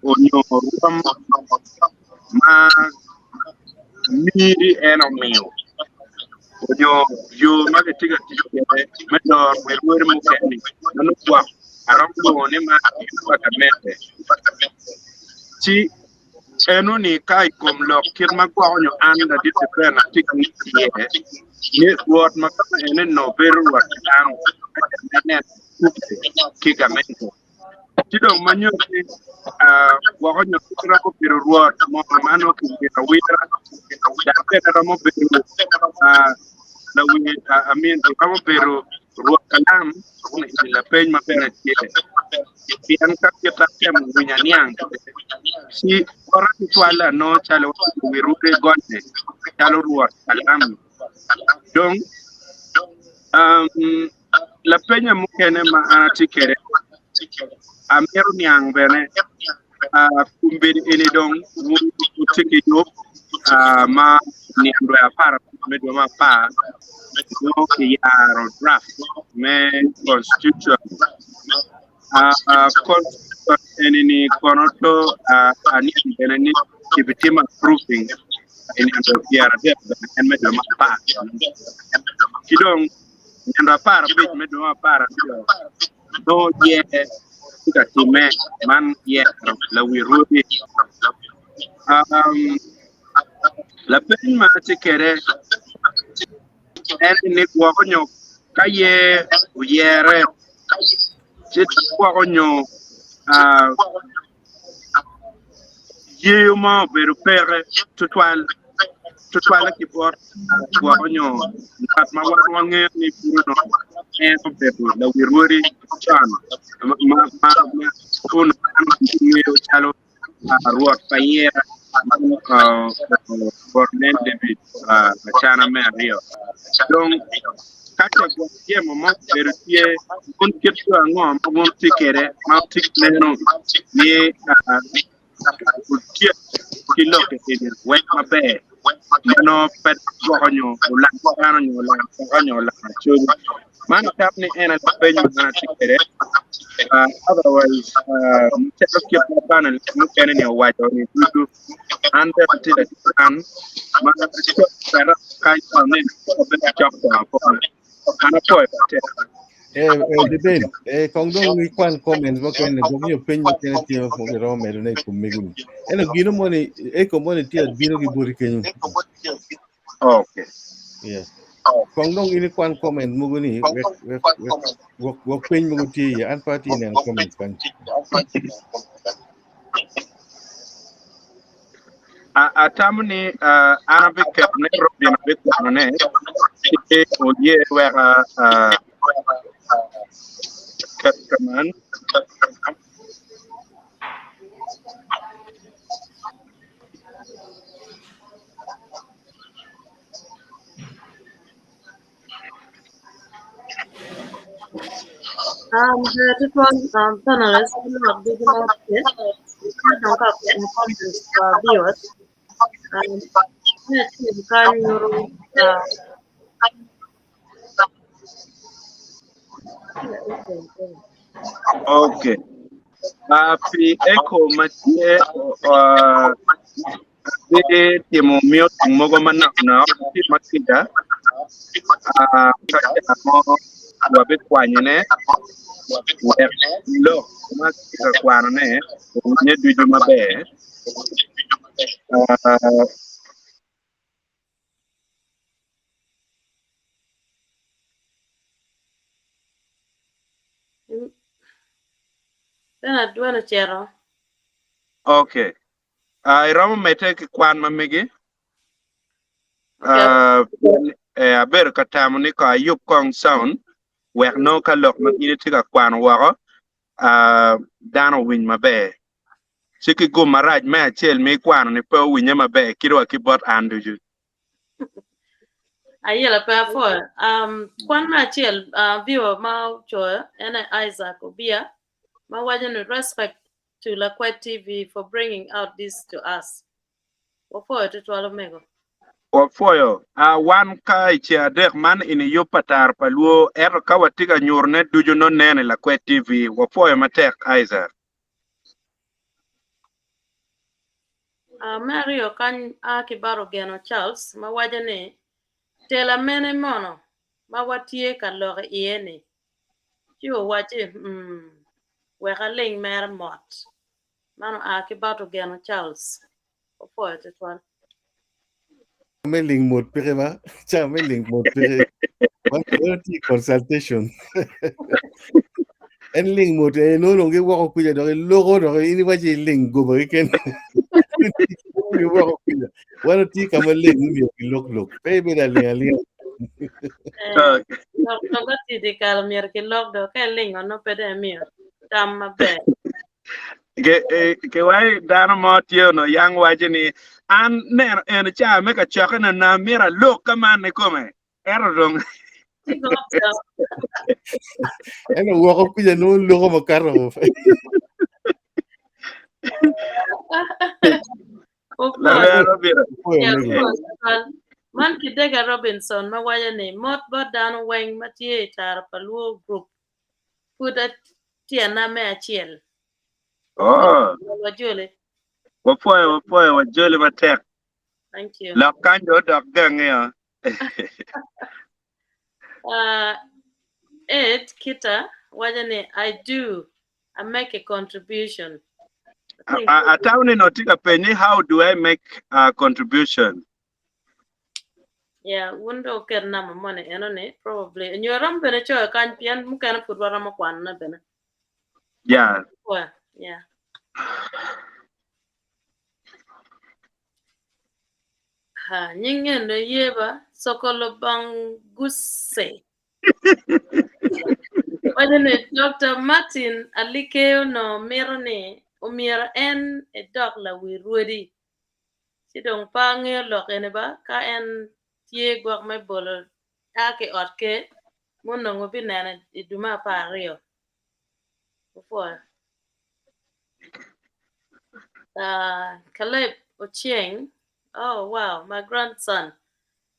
onyo rwom ma miri en omiyo onyo yo ma kitye ka tic kwede me doro wi rwodi mukene ma nongo gwok aromo lwongo ni man pa gamente ci eno-ni ka i kom lok kit ma gwoko nyo an ladit Ben atye ka ngec iye ni rwot ma kama ene no bedo rwot pa dano ka ce me neno kubbe ki gamente. Ci dong ma nyuto ni gwoko nyo pe romo bedo rwot mo ma nongo kiwiro awira dok bene romo bedo lawir I mean romo bedo rwot kalam i lapeny ma bene tye pien ka kit atemo winyo aniang kwede ci bota tutwalle anongo calo wirude gonye calo rwot kalam dong Lapenya mukene ma an atye kwede, amito niang bene kombeddi eni dong wun wutye ki yub ma niang dwe 15 me dwe me apar nongo kiyaro draft me constitution. Constitution eni-ni kono do aniang bene ni kibitimo approving i nino 30 bene en me dwe me apar ki dong nino 15 me dwe me 12 nongo yer tye ka timme man yero lawi rwodi. Lapeny ma atye kwede en ni gwoko nyo ka yer oyere ci gwoko nyo Yeyo mo obedo peke tutwal, tutwalle ki bot gwoko nyo ngat ma wan wangeyo ni pud onongo en obedo lawi rwodi con ma onongo dano ngeyo calo rwot pa yera rwot nen David Acana me aryo. Dong ka ce gwok jemo mo obedo tye, wun kit yo ango ma wun wutye kwede ma wutye ka neno ni wutyek ki lok eni wek maber ma nongo pe gwoko nyo olak dano nyo olak kaka nyo olak acogi? Man atamo ni en aye lapeny ma an atye kwede. Otherwise, macalo kit ma panel mukene-ni owaco-ni ducu, An bene atye lacan ma cok kany ni abedo cok to apoya. An apwoyo matek. Eh, eh, debate. Eh, kong dong ikwan comments mukene, gwok nyo peny mukene tye ma pud iromo medone i kom mego-ni. Ento gino moni, echo moni tye bino ki boti kenyo. Okay. Yeah. Kong dong in ikwan comment mogo ni wek wek wek gwok gwok peny mogo tye iye. An pe atye neno comments kany. Atamo ni an abiketone Robin abikwanone ci oye weka ket kaman. Ber tutwal panelists lwak ducu ma watye ka dong ka kwano comments pa viewers me acel kany nyuto Okay. Pi echo ma tye Abitimo mute mogo manok nok tye ma kica ka ca mo wabikwanyone wek lok ma kitye ka kwanone owinye ducu maber. Bernard dwene ocito. Okay. Iromo medde ki kwan ma megi? Okay. Eh, abedo ka tamo ni ko ayub kong sound wek nongo ka lok ma in itye ka kwano woko dano owiny maber. Ci ki gum marac me acel ma ikwano ni pe owinye maber kadi wa ki bot an ducu. Ayela pe apwoyo. Kwan me acel viewer ma ocoyo en aye Isaac Obia ma waco ni respect to Lakwed TV for bringing out this to us. Wapwoyo tutwal omego. Wapwoyo. Wan ka i ceng adek man ini yub pa Taro pa Luo ento ka watye ka nyurone ducu nongo nen i Lakwed TV. Wapwoyo matek Isaac. Me aryo kany a ki bot Ogeno Charles ma waco ni, Tela mene mono ma watye ka lok iye-ni? Ci owacci, Umm, wek aling mere mot. Man oa ki bot Ogeno Charles. Opwoyo twatwal. Me ling mot peke ba? Ca me ling mot peke. Wan tye i consultation. En ling mot en nongo dong giwoko kuca dok iloko dok in iwaco iling goba keken. Giwoko kuca. Wan watye ka maleng myero gilok lok. Pe ibedo aling alinga. Lok dong ka tye dyekal myero kilok dong ka ilingo nongo pe dong imiyo tam maber. Ke wai dano mo tye ono yang waco ni an neno eno ca me kacokke na na myero alok ka man i kome ento dong En owoko kuca nongo loko makato. Lamera obino. Man Kidega Robinson ma waco ni mot bot dano weng ma tye i tara pa Luo Group pud atyena me acel. Oh. Wajoli. Wapwoyo, wapwoyo, wajoli matek. Thank you. Lok kany dong odok gangi o. Ed Kita waco ni I do, I make a contribution. Atamo ni nongo tye ka penye how do I make a contribution? Yeah, wun dong wuket namba moni eno ni probably nyo iromo bene coyo kany pien mukene pud waromo kwanone bene. Yeah. Yeah. Ha, nying eno yeba Sokolo Banguse. Waco ni Dr. Martin Alike onongo mito ni omyero en edok lawi rwodi. Ci dong pe angeyo lok eni ba ka en tye gwok me bolo a ki i ot ker munongo binene i dwe me 12. Opwoyo. Uh, Caleb Ochieng. Oh, wow, my grandson.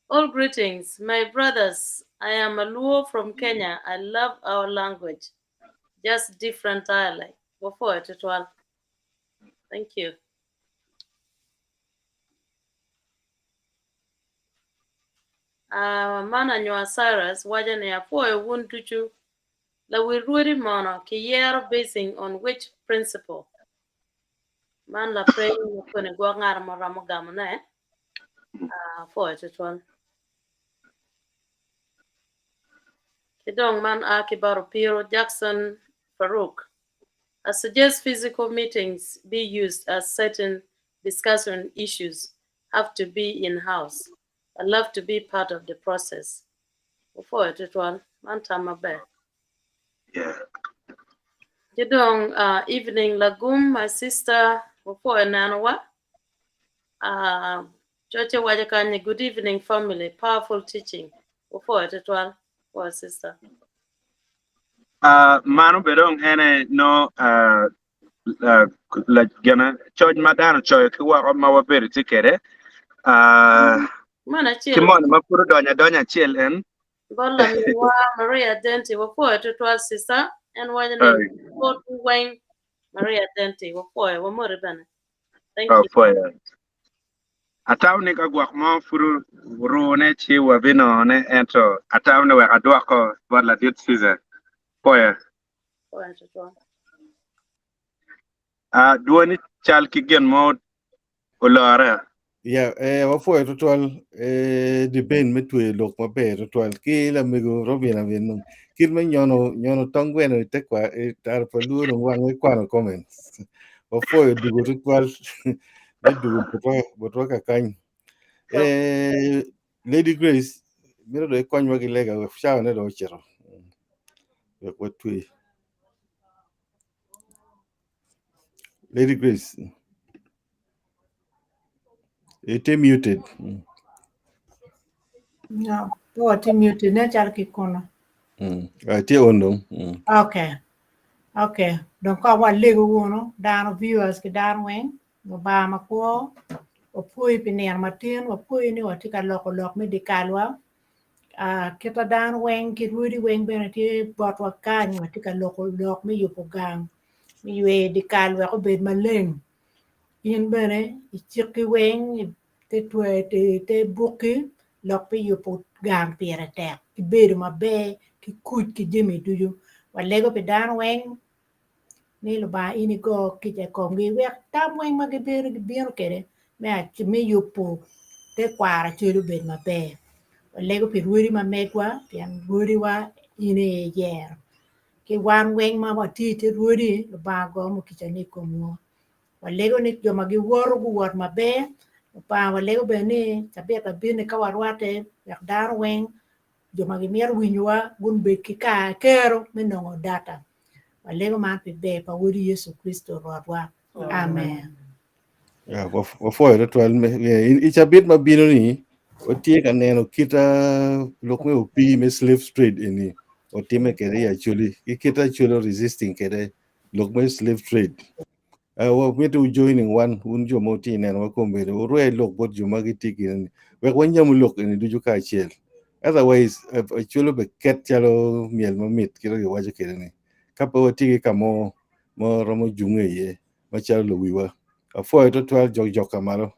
All greetings, my brothers. I am a Luo from Kenya. I love our language, just different dialect. Wapwoyo tutwal. Thank you. Uh, man anywa Cyrus waco ni apwoyo wun ducu. Lawi rwodi mono kiyero basing on which principle? Man lapeny ma koni gwok ngat mo romo gamone. Apwoyo tutwal. Ki dong man a ki bot Opiro Jackson Farouk. I suggest physical meetings be used as certain discussion issues have to be in-house. I love to be part of the process. Opwoyo tutwal. Man tam maber. Yeah. Ki dong evening lagum my sister opwoyo nenowa. Coce waco kany ni good evening family powerful teaching. Opwoyo tutwal. Opwoyo sister. Mano be dong ene no la gene coc ma dano coyo ki woko ma wabedo tye kwede. Man acel. Ki moni ma pud odonyo adonya acel en. Bot laminwa Maria Denti, wapwoyo tutwal sister. En waco ni botwu weng Maria Denti, wapwoyo, wamoti bene. Thank you. Apwoyo. Atamo ni ka gwok mo pud orune ci wabinongone ento atamo ni wek adwoko bot ladit Caesar. Pwoyo. Pwoyo tutwal. Ah, dwoni cal ki gin mo olore. Ya, eh, wapwoyo tutwal eh, debate me tweyo lok maber tutwal ki lamego Robin Amin nung kit me nyono nyono tong gweno i te kwa i taro pa luo dong wange kwano comments. Wapwoyo dugo tutwal me dugo botwa botwa kakany. Eh, Lady Grace, mito dong ikonywa ki lega wek cawa ne dong ocito. Wek watwe. Lady Grace. Ite muted. No, po tye muted nen calo ki kuno. Ah, tye on dong. Okay. Okay. Dong ka walego wunu dano viewers ki dano weng Lubanga makwo wapwoyi pi nino matin wapwoyi ni watye ka loko lok me dye kalwa ah, kita dano weng ki rwodi weng bene tye botwa kany watye ka loko lok me yubo gang me yweyo dyekal wek obed maleng. In bene icikki weng te twer te bukki lok pi yubo gang pire tek ki bedo maber ki kuc ki jami ducu. Walego pi dano weng ni Lubanga in igo kica i komgi wek tam weng ma gibedo gibino kwede me yubo tekwaro acel obed maber. Walego pi rwodi ma megwa pien rwodiwa in aye iyero. Ki wan weng ma watye i te rwodi Lubanga go mukica ni i komwa. Walego ni jo ma giwoto guwot maber. Lubanga walego bene ni cabit abino ka warwatte wek dano weng jo ma gimito winyowa gun bed ki kare kero me nongo data. Walego man pi ber pa Wodi Yecu Kricito Rwotwa. Amen. Yeah, wapwoyo tutwal i cabit ma bino ni watye ka neno kita lok me opii me slave trade eni otime kede i Acholi ki kita Acholi resisting kede lok me slave trade. Wamito joining wan un jo ma wutye neno wa kombeddi wurwe lok bot jo ma gitye gini wek wanyamu lok eni ducu kacel. Otherwise Acholi be ket calo myel mamit kit ma giwaco kwede ni ka pe watye ki ka mo ma romo junge iye macalo luwiwa. Apwoyo tutwal jok jok ka malo.